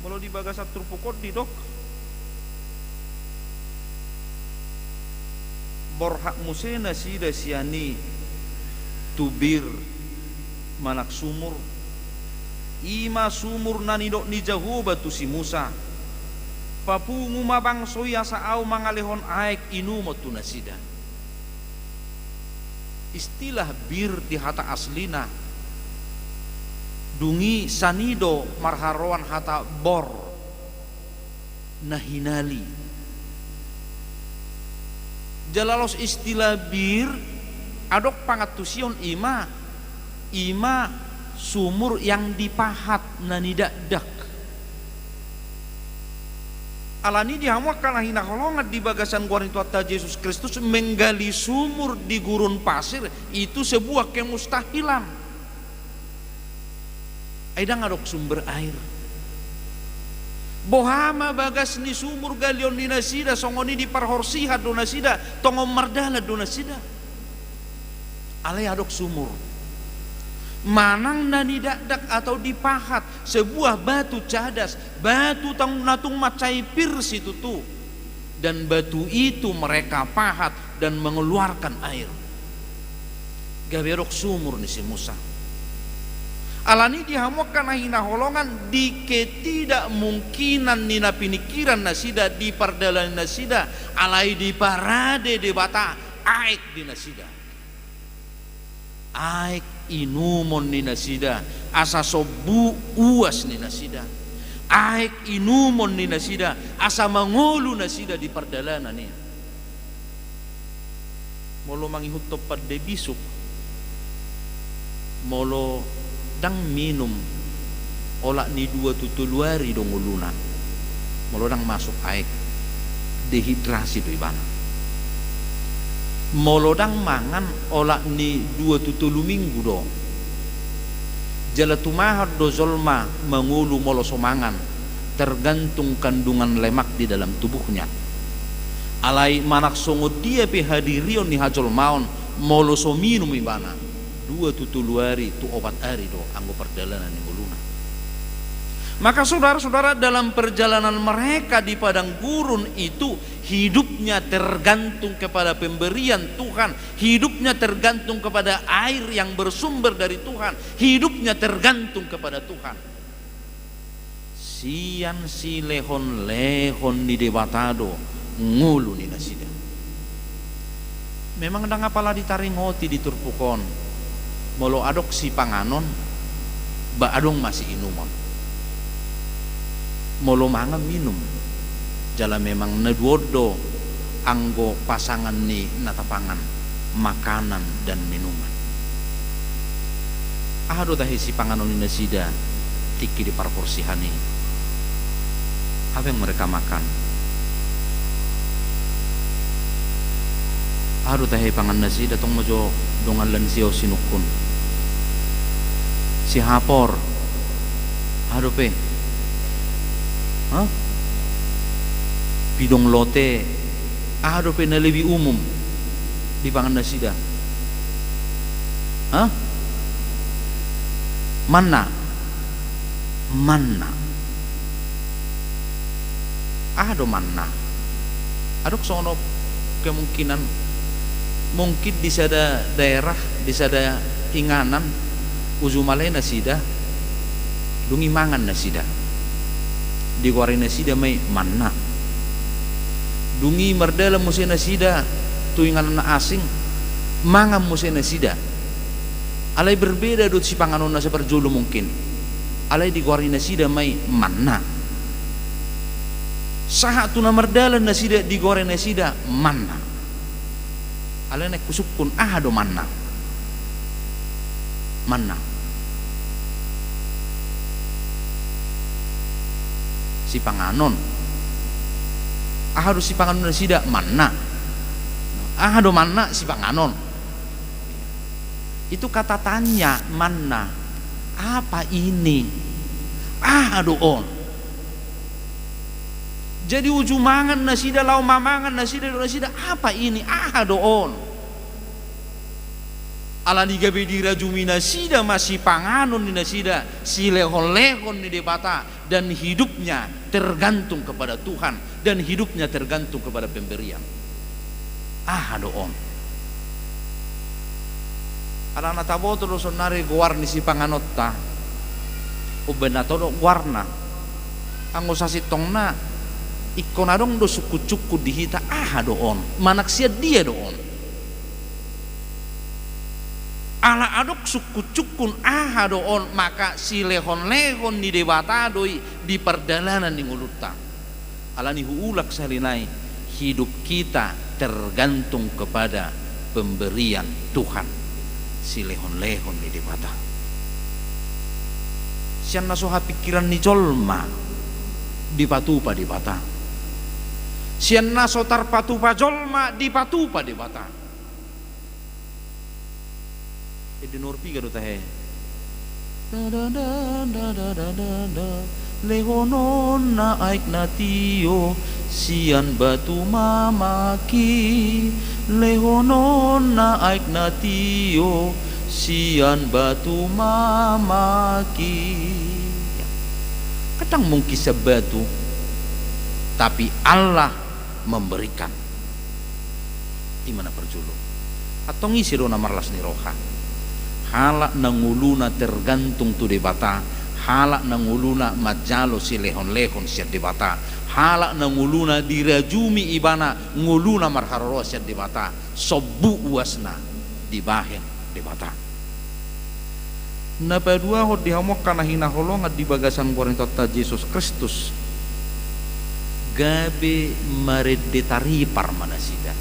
Molo di bagasan turpuk on didok, borhat muse nasida sian i tu Bir, manang sumur, i ma sumur na nidok ni Jahowa tu si Musa, papungu ma bangso i asa ahu mangalehon aek inumon tu nasida. Istilah Bir di hata aslina, dung i sanido marharoan hata bor, na hinali. Jala laos istilah Bir, adong pangantusion i ma, i ma sumur yang dipahat, na nidakdak. Alani di hamu angka na hinaholongan di bagasan goar ni Tuhanta Jesus Kristus, menggali sumur di gurun pasir itu sebuah kemustahilan. Ai ndang adong sumber air. Boha ma bagas ni sumur galion ni nasida, songon i di parhorsihan do nasida, tongon mardalan do nasida. Alai adong sumur. Manang na nidakdak atau dipahat, sebuah batu cadas, batu tang-, na tung mansai pir situtu. Dan batu itu mereka pahat dan mengeluarkan air. Gabe adong sumur ni si Musa. Alani di hamu angka na hinaholongan, di ketidakmungkinan ni na piningkiran nasida, di pardalanan nasida, alai diparade Debata aek di nasida. Aek inumon ni nasida, asa sombu uas ni nasida. Aek inumon ni nasida, asa mangolu nasida di pardalanan i. Molo mangihuthon pande bisuk, molo ndang minum olat ni dua tu tolu ari do ngoluna, molo ndang masuk aek, dehidrasi do ibana. Molo ndang mangan olat ni dua tu tolu minggu do, jala tumahan do jolma mangolu molo so mangan, tergantung kandungan lemak di dalam tubuhnya. Alai manang songon dia pe hadirion ni hajolmaon, molo so minum ibana, dua tu tolu ari tu opat ari do anggo pardalanan ni ngoluna. Maka saudara-saudara, dalam perjalanan mereka di padang gurun itu, hidupnya tergantung kepada pemberian Tuhan, hidupnya tergantung kepada air yang bersumber dari Tuhan, hidupnya tergantung kepada Tuhan. Sian silehonlehon ni Debata do ngolu ni nasida. Memang ndang apala ditaringoti di turpuk on, molo adong sipanganon, ba adong ma siinumon. Molo mangan minum, jala memang na dua on do anggo pasangan ni na tapangan, makanan dan minuman. Aha do tahe sipanganon ni nasida tingki di parporsihan i? Apa yang mereka makan? Aha do tahe pangan nasida? Tong ma jo dongan lansia on sinungkun. Sihapor. Aha dope? Hah? Pidong lote. Aha dope na lebih umum dipangan nasida? Hah? Manna. Manna. Aha do manna? Adong songon kemungkinan, mungkin di sada daerah, di sada inganan, uju male nasida, dung i mangan nasida. Digoari nasida ma i manna. Dung i mardalan muse nasida tu inganan na asing, mangan muse nasida. Alai berbeda do sipanganon na saparjolo mungkin. Alai digoari nasida ma i manna. Sahat tu na mardalan nasida digoari nasida manna. Alai naeng husungkun, aha do manna? Manna. Sipanganon. Aha do sipanganon nasida? Manna. Aha do manna? Sipanganon. Itu kata tanya, manna. Apa ini? Aha do on? Jadi uju mangan nasida, laho mamangan nasida, didok nasida, apa ini? Aha do on? Alani gabe dirajumi nasida ma sipanganon ni nasida, silehonlehon ni Debata, dan hidupnya tergantung kepada Tuhan, dan hidupnya tergantung kepada pemberian. Aha do on? Alana taboto do saonari goar ni sipanganonta. Umbaen na todok goarna. Anggo sasintongna, ingkon adong do sungkunsungkun di hita, aha do on? Manang sian dia do on? Ala adong sungkunsungkun aha do on, maka silehonlehon ni Debata do i di pardalanan ni ngolunta. Alani huulang sahali nai, hidup kita tergantung kepada pemberian Tuhan, silehonlehon ni Debata. Sian na so hapingkiran ni jolma dipatupa Debata. Sian na so tarpatupa jolma dipatupa Debata. Ende nomor piga do tahe? Da, da, da, da. Lehononna aek na tio sian batu mamak i. Lehononna aek na tio sian batu mamak i. Ya. Kadang mungkin sian batu, tapi Allah memberikan. I ma na parjolo. Antong ise do na marlas ni roha? Halak na ngoluna tergantung tu Debata, halak na ngoluna manjalo silehonlehon sian Debata, halak na ngoluna dirajumi ibana, ngoluna marharoroan sian Debata, sombu uasna dibahen Debata. Na paduahon di hamu angka na hinaholongan di bagasan goar ni Tuhanta Jesus Kristus, gabe marende taripar ma nasida.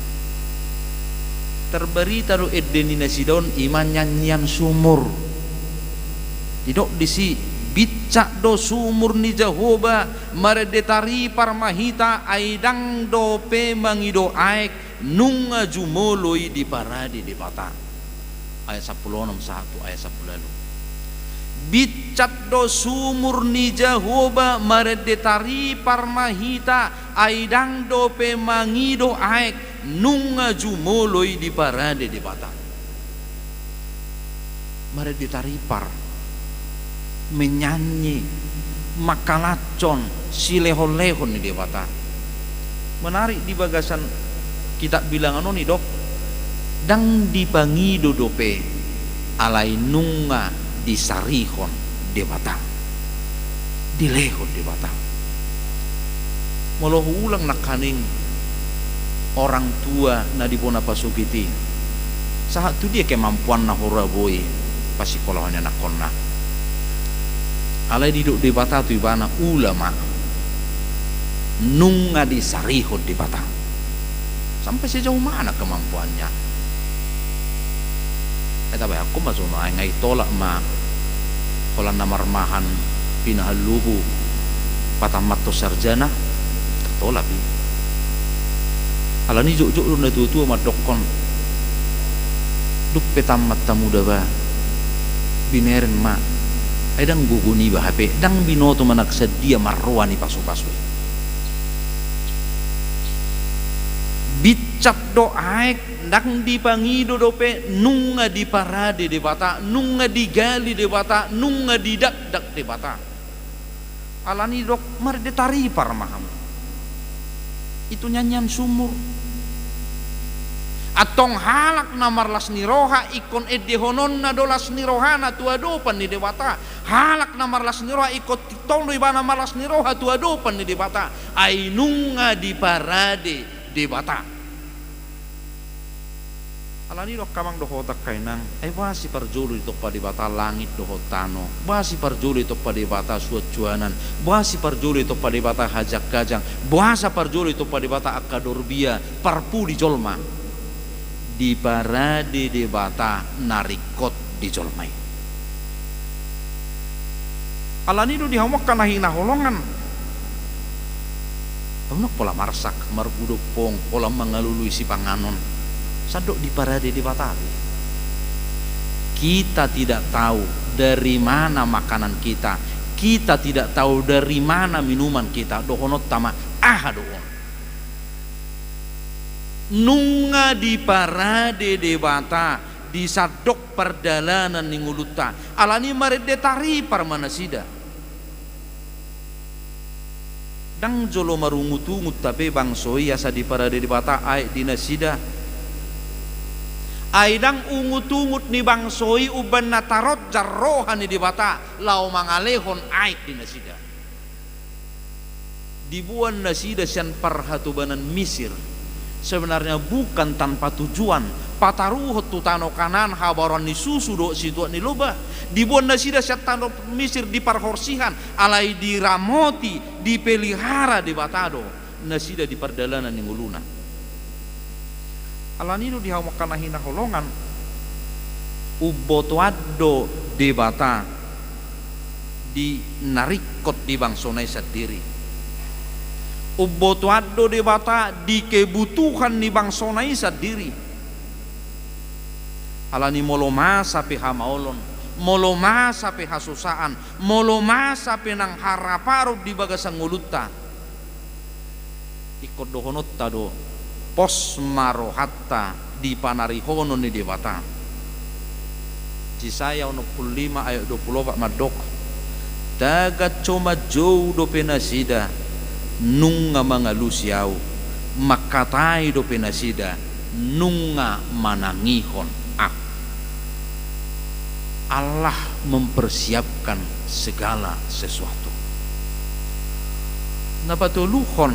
Tarbarita do ende ni nasida on, i ma nyanyian sumur. Didok disi, bincak do sumur ni Jahowa, marende taripar ma hita, ai ndang dope mangido aek, nunga jumolo i diparade Debata. Ayat sampulu onom sahat tu ayat sampulu ualu. Bincak do sumur ni Jahowa, marende taripar ma hita, ai ndang dope mangido aek, nunga jumolo i diparade Debata. Marende taripar, menyanyi, mangkalashon silehonlehon ni Debata. Menarik, di bagasan kitab Bilangan on didok, ndang dipangido dope, alai nunga disarihon Debata. Dilehon Debata. Molo huulang nangkaning orang tua na di bona pasogit i, sahat tu dia kemampuanna huroha boi pasikkolahon anakkonna? Alai didok Debata tu ibana, ula ma. Nunga disarihon Debata. Sampai sejauh mana kemampuannya? Eh, tabayangkon ma songon i, ai tolap ma holan na marmahan pinahan lobo patammathon sarjana, tolap i. Alani i jotjot do na tuatua mandokkon, dung pe tammat hamu da ba, binereng ma, ai ndang gogo niba hape, ndang binoto manang sian dia marroha ni pasupasu i. Binsat do aek, ndang dipangido dope, nunga diparade Debata, nunga digali Debata, nunga didakdak Debata. Alani i didok, marende taripar ma hamu. Itu nyanyian sumur. Antong halak na marlas ni roha ingkon endehononna do las ni rohana tu adopan ni Debata. Halak na marlas ni roha ingkon tong do ibana marlas ni roha tu adopan ni Debata. Ai nunga diparade Debata. Alani i do angka amang dohot angka inang, ai boasa siparjolo ditompa Debata langit dohot tano, boasa siparjolo ditompa Debata suansuanan, boasa siparjolo ditompa Debata hajanghajang, boasa parjolo ditompa Debata angka dorbia, parpudi jolma. Diparade Debata na ringkot di jolma i. Alani i do di hamu angka na hinaholongan, unang pola marsak, marbudophong, holan mangalului sipanganon, sandok diparade Debata be. Kita tidak tahu dari mana makanan kita, kita tidak tahu dari mana minuman kita, dohononta ma aha do on. Nunga diparade Debata di sandok pardalanan ni ngolunta. Alani i marende taripar ma nasida. Ndang jolo marungutungut hape bangso i asa diparade Debata aek di nasida. Ai ndang ungutungut ni bangso i umbahen na taronjar roha ni Debata laho mangalehon aek di nasida. Diboan nasida sian parhatobanan Misir, sebenarnya bukan tanpa tujuan, pataruhon tu tano Kanaan habaoran ni susu dohot situak ni lobah. Diboan nasida sian tano Misir di parhorsihan, alai diramoti, dipelihara Debata do nasida di pardalanan ni ngoluna. Alani i do di hamu angka na hinaholongan, umbotoan do Debata di na ringkot di bangsona i sandiri. Umbotoan do Debata di kebutuhan ni bangsona i sandiri. Alani i molo masa pe hamaolon, molo masa pe hasusaan, molo masa pe nang haraparon di bagasan ngolunta, ingkon dohononta do, pos ma rohanta di panarihonon ni Debata. Jesaya onom pulu lima ayat dua pulu opat mandok, tagan so manjou dope nasida, nunga mangalusi Ahu, mangkatai dope nasida, nunga manangihon Ahu. Allah mempersiapkan segala sesuatu. Na patoluhon,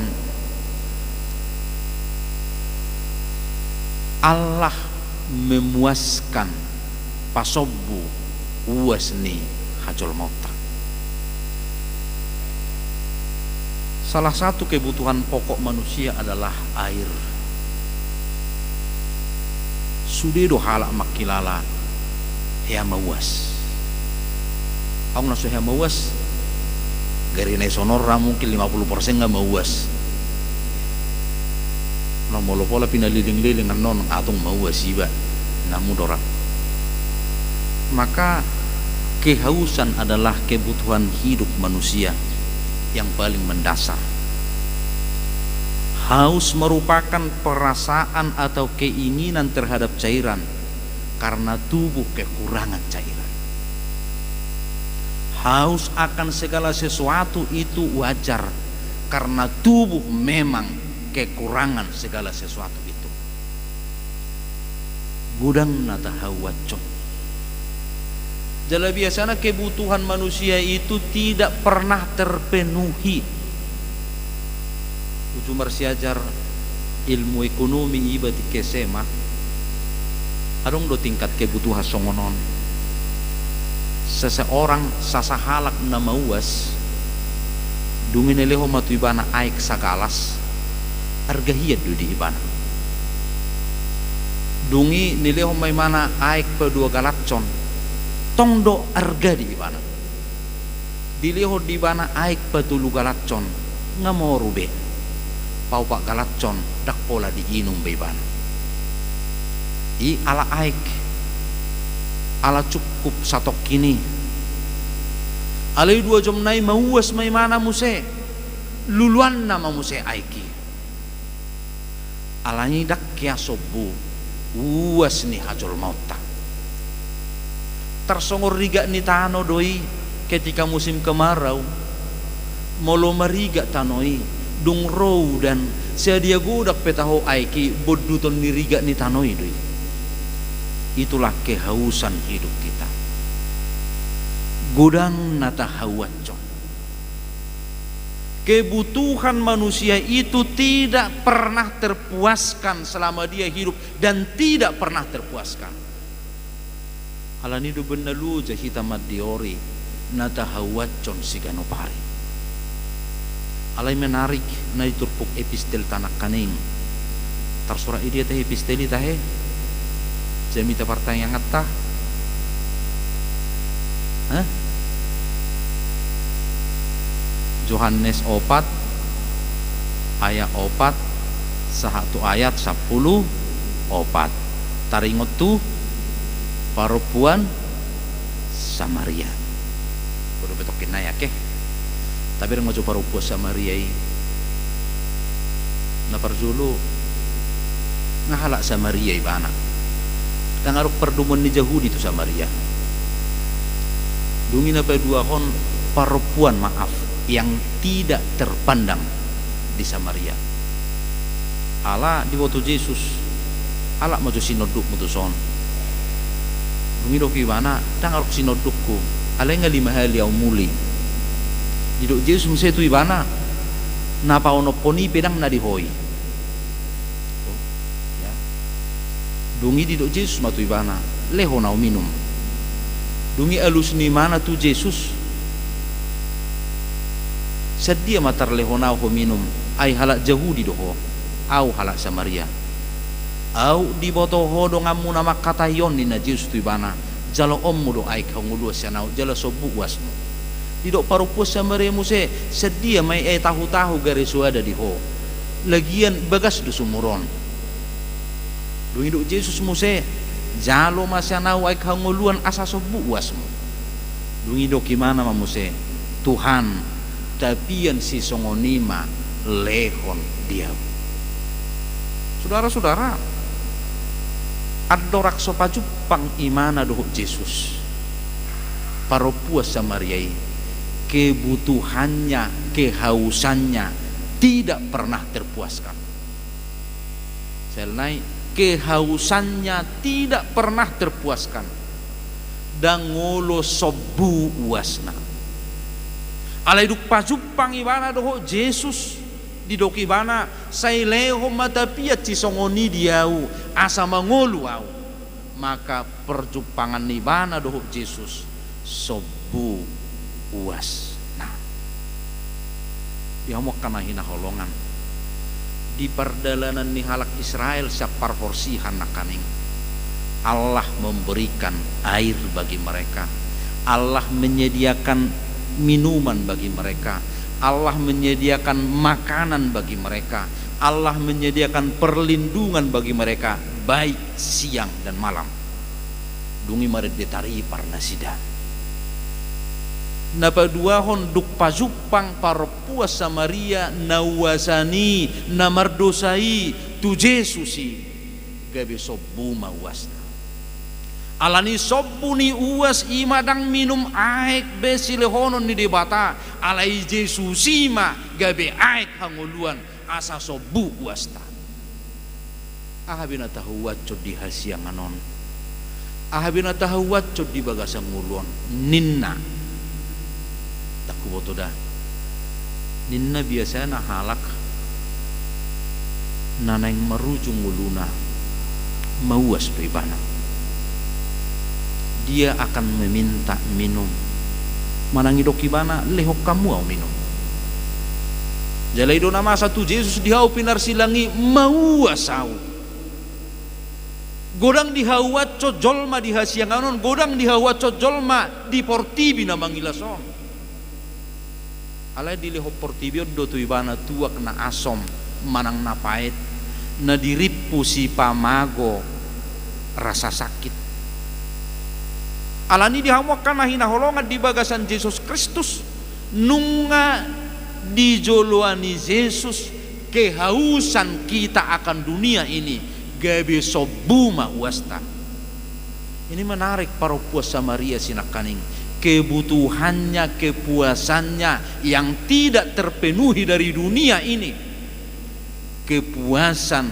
Allah memuaskan pasombu uas ni hajolmaonta. Salah satu kebutuhan pokok manusia adalah air. Sude do halak mangkilala hea mauas. Adong na so hea mauas, gari na i songon ra mungkin lima puluh persen nga mauas. Na molo pola pinaleleng-leleng annon, adong mauas iba, na mudor. Maka kehausan adalah kebutuhan hidup manusia yang paling mendasar. Haus merupakan perasaan atau keinginan terhadap cairan karena tubuh kekurangan cairan. Haus akan segala sesuatu itu wajar karena tubuh memang kekurangan segala sesuatu itu. Godang na tahauashon. Jala biasana kebutuhan manusia itu tidak pernah terpenuhi. Uju marsiajar ilmu ekonomi iba tingki S M A, adong do tingkat kebutuhan songon on. Seseorang, sasahalak na mauas, Dung i nilehon ma tu ibana aek sagalas, arga hian do di ibana. Dung i nilehon ma ibana aek padua galashon, tong do arga di ibana. Dilehon di ibana aek patolu galashon, nga moru be. Paopat galashon, ndang pola diinum be ibana. I ala aek, ala cukup satongkin i. Alai dua jom nai mauas ma ibana muse, luluanna ma muse aek i. Alani ndang hea sombu uas ni hajolmaonta. Tarsongon rigak ni tano do i ketika musim kemarau. Molo marigak tano i, dung ro udan, sadia godang pe taho aek i, bonduton ni rigak ni tano i do i. Itulah kehausan hidup kita. Godang na tahauashon. Kebutuhan manusia itu tidak pernah terpuaskan selama dia hidup dan tidak pernah terpuaskan. Alani do umbahen na loja hita mandiori na tahauashon siganup ari. Alai menarik na di turpuk epistel ta nangkaning. Tarsurat i dia tahe epistel i tahe? Jamita partangianganta? Hah? Johannes opat, ayat opat, sahat tu ayat sampulu opat. Taringot tu parompuan Samaria. Bodo pe tongkin nai ake. Tabereng ma jo parompuan Samaria i. Na parjolo, nga halak Samaria ibana. Ndang adong pardomuan ni Jahudi tu Samaria. Dung i na paduahon, parompuan, maaf, yang tidak terpandang di Samaria. Ala diboto Jesus, halak ma jo sinondukmu tuson. Dung i didok ibana, ndang adong sinondukku, alai nga lima hali au muli. Didok Jesus muse tu ibana, na paonomhon i pe ndang na di ho i. Ya. Dung i didok Jesus ma tu ibana, lehon au minum. Dung i alus ni ibana tu Jesus, sadia ma tarlehon au ho minum, ai halak Jahudi do ho, au halak Samaria. Au diboto ho donganmu na mangkatai on, ninna Jesus tu ibana, jaloonmu do aek hangoluan sian au jala sombu uasmu. Didok parompuan Samaria muse, sadia ma i, ai tahutahu gare soada di ho. Lagian bagas do sumur on. Dung i didok Jesus muse, jalo ma sian au aek hangoluan asa sombu uasmu. Dung i didok ibana ma muse, Tuhan, tapian sisongon i ma lehon di au. Sudara-sudara, andorang so pajumpang ibana dohot Jesus, parompuan Samaria i, kebutuhannya, kehausannya tidak pernah terpuaskan. Saya ulangi, kehausannya tidak pernah terpuaskan. Ndang olo sombu uasna. Alai dung pajumpang ibana dohot Jesus, didok ibana, sai lehon ma tapian sisongon i di au, asa mangolu au. Maka perjumpangan ni ibana dohot Jesus sombu uasna. Di hamu angka na hinaholongan, di pardalanan ni halak Israel sian parhorsihan nangkaning, Allah memberikan air bagi mereka, Allah menyediakan minuman bagi mereka, Allah menyediakan makanan bagi mereka, Allah menyediakan perlindungan bagi mereka, baik siang dan malam. Dung i marende taripar nasida. Na paduahon, dung pajumpang parompuan Samaria na uasan i, na mardosa i, tu Jesus i, gabe sombu ma uasna. Alani sombu ni uas i ma ndang minum aek be silehonon ni Debata, alai Jesus i ma gabe aek hangoluan asa sombu uasta. Aha be na tahauashon di hasiangan on? Aha be na tahauashon di bagasan ngolu on? Ninna. Ndang huboto da. Ninna biasana halak na naeng marujung ngoluna, mauas do ibana. Dia akan meminta minum. Manang didok ibana, lehon hamu au minum. Jala i do na masa tu Jesus di hau pinarsilang i, mauas ahu. Godang dihauashon jolma di hasiangan on, godang dihauashon jolma di portibi na mangilas on. Alai dilehon portibi on do tu ibana tuak na asom manang na paet, na dirimpu sipamago rasa sakit. Alani i di hamu angka na hinaholongan di bagasan Jesus Kristus, nunga dijoloani Jesus kehausan kita akan dunia ini, gabe sombu ma uasta. Ini menarik, parompuan Samaria sinangkaning. Kebutuhannya, kepuasannya yang tidak terpenuhi dari dunia ini, kepuasan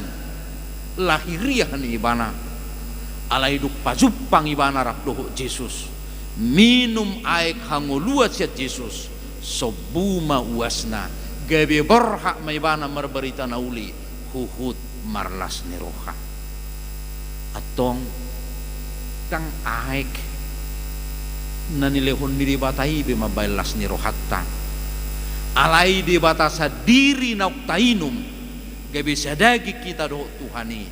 lahiriah ni ibana. Alai dung pajumpang ibana rap dohot Jesus, minum aek hangoluan sian Jesus, sombu ma uasna, gabe borhat ma ibana marbarita na uli, huhut marlas ni roha. Antong, ndang aek na nilehon ni Debata i be mambahen las ni rohanta. Alai Debata sandiri naung tainum, gabe sadaging hita dohot Tuhan i,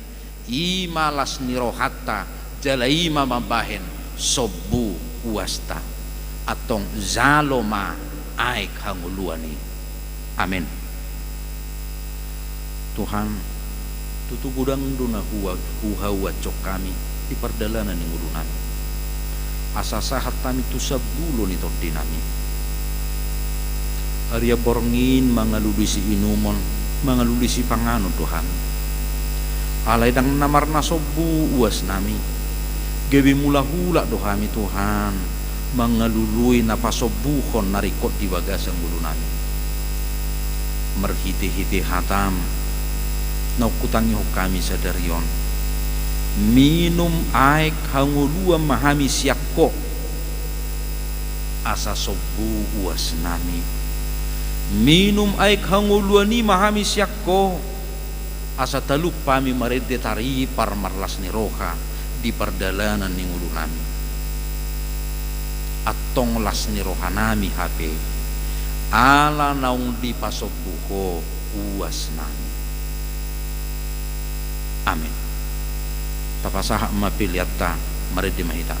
i ma las ni rohanta, jala i ma mambahen sombu uasta. Antong jalo ma aek hangoluan i. Amen. Tuhan, tutu godang do na hua-, huhauashon hami di pardalanan ni ngolunami. Asa sahat hami tu sambulo ni tondinami. Arian borngin mangalului siinumon, mangalului sipanganon do hami. Alai ndang na marnasombu uasnami. Gabe mulak-ulak do hami, Tuhan, mangalului na pasombuhon na ringkot di bagasan ngolunami. Marhite-hite hataM, naung hutangihon hami sadari on. Minum aek hangoluan ma hami sian Ho, asa sombu uasnami. Minum aek hangoluan i ma hami sian Ho, asa talup hami marende taripar marlas ni roha di pardalanan ni ngolunami. Antong las ni rohanami hape, ala naung dipasombu Ho uasnami. Amen. Tapasahat ma peleanta, marende ma hita.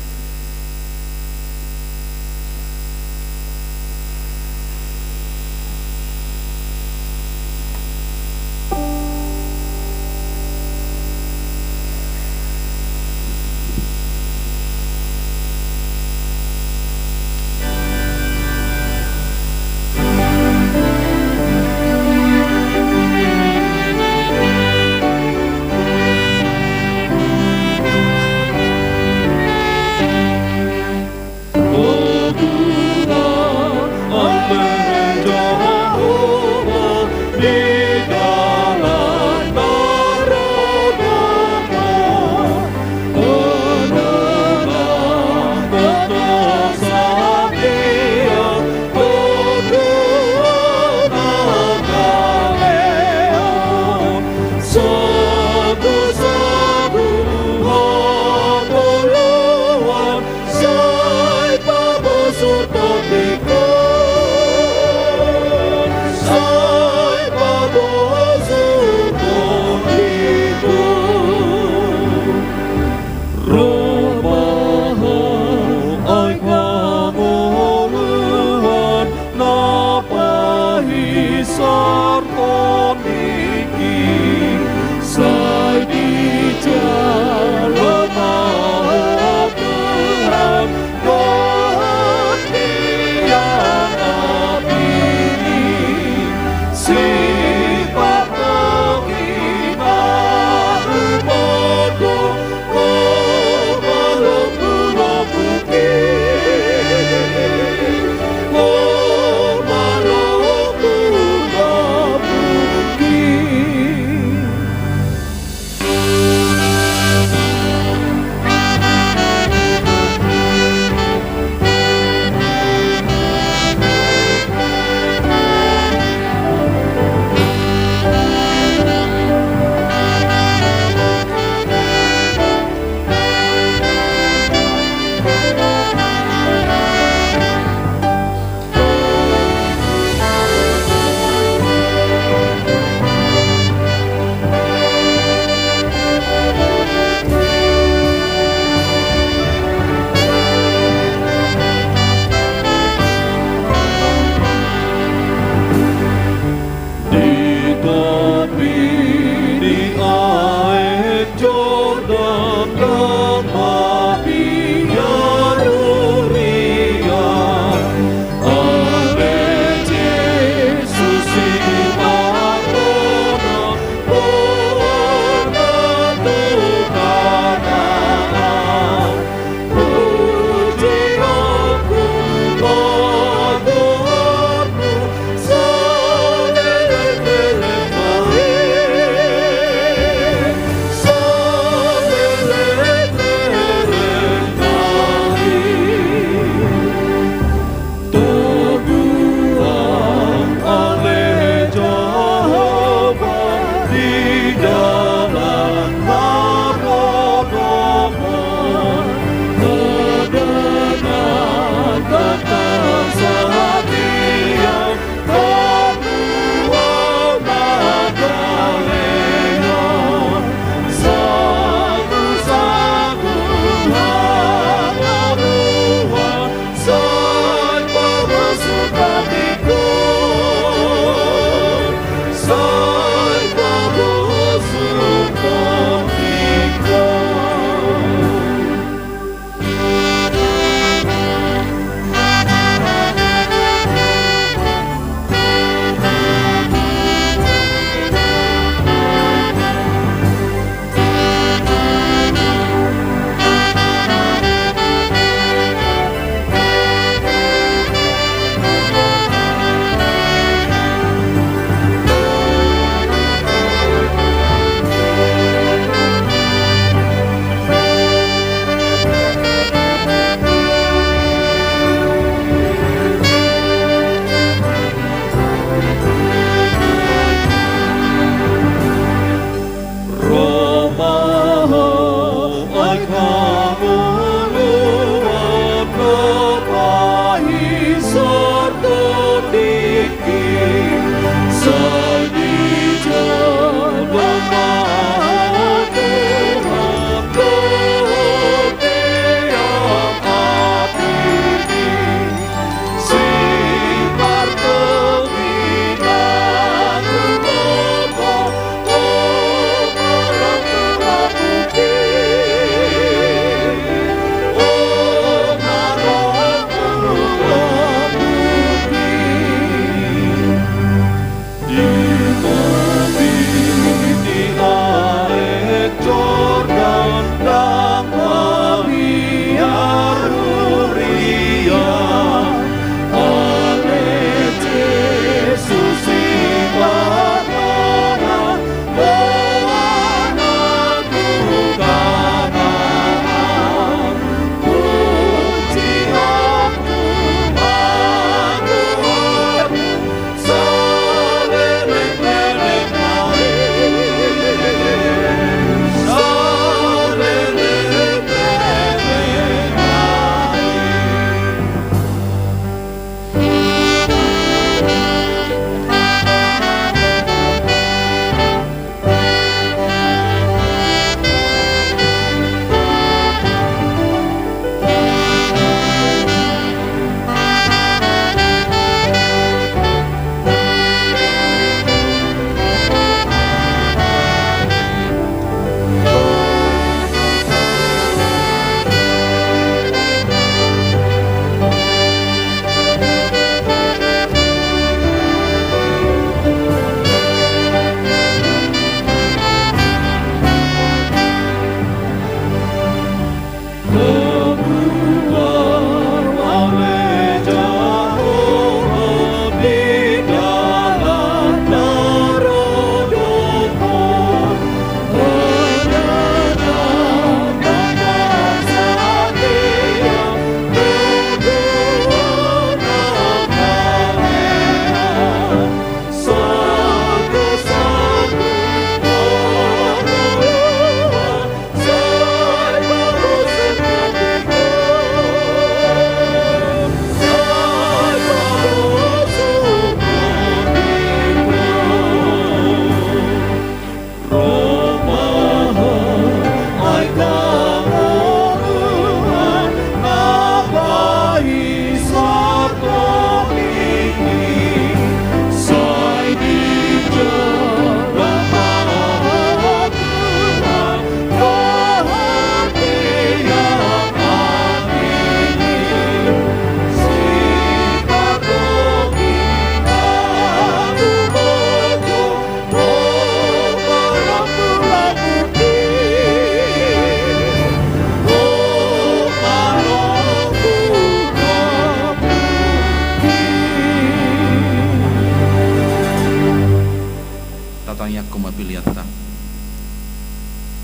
ma peleanta.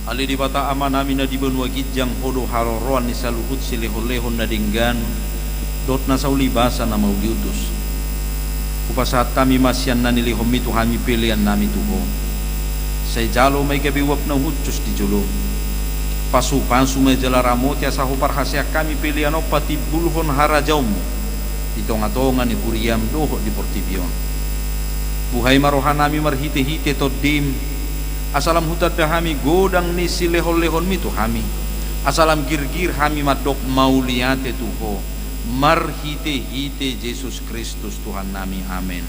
Ale Debata Amanami na di banua ginjang, Ho do haroroan ni saluhut silehonlehon na denggan dohot na saulibasa na mauliutus. Hupasahat hami ma sian na nilehonMi tu hami peleannami tu Ho. Sai jalo ma i gabe uap na hushus di jolom. Pasupasu ma i jala ramoti asa huparhaseang hami pelean on patimbulhon harajaonMu di tongatonga ni huriaM dohot di portibi on. Buhai ma rohanami marhitehite TondiM, asa lam hutanda hami godang ni silehonlehonMi tu hami, asa lam girgir hami mandok mauliate tu Ho, marhitehite Jesus Kristus Tuhannami. Amen.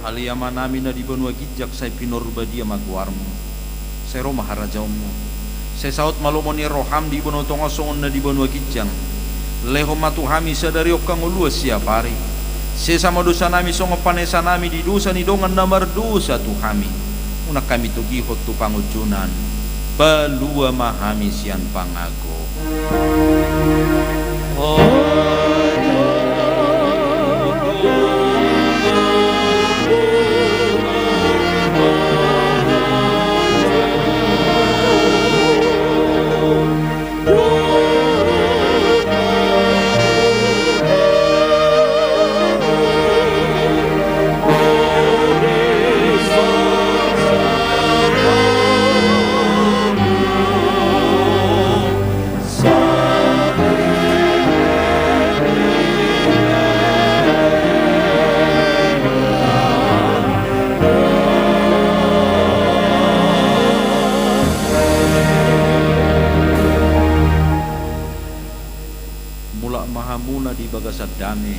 Ale Amanami na di banua ginjang, sai pinorbadia ma goarMu. Sai ro ma harajaonMu. Sai saut ma lomo ni rohaM di banua tonga on songon na di banua ginjang. Lehon ma tu hami sadari on hangoluan siapari. Sesa ma dosanami songon panesanami di dosa ni dongan na mardosa tu hami. Unang hami togihon tu pangunjunan. Palua ma hami sian pangago. Mulak ma hamu na di bagasan dame,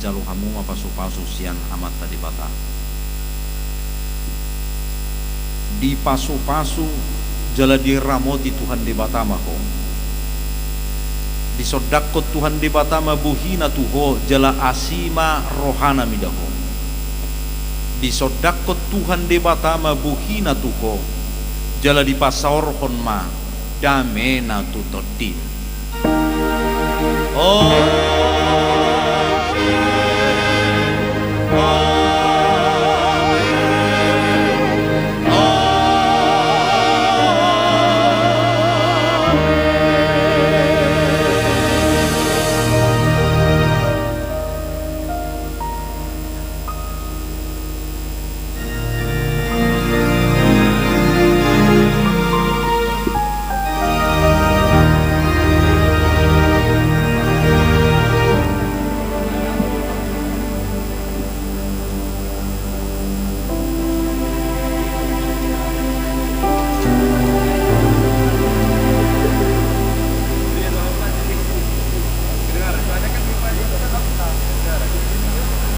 jalo hamu ma pasupasu sian Amanta Debata. Dipasupasu jala diramoti Tuhan Debata ma ho. Disondangkon Tuhan Debata ma bohiNa tu ho, jala asi ma rohaNa mida ho. Disondangkon Tuhan Debata ma bohiNa tu ho, jala dipasaorhon ma dameNa tu tondim. Oh.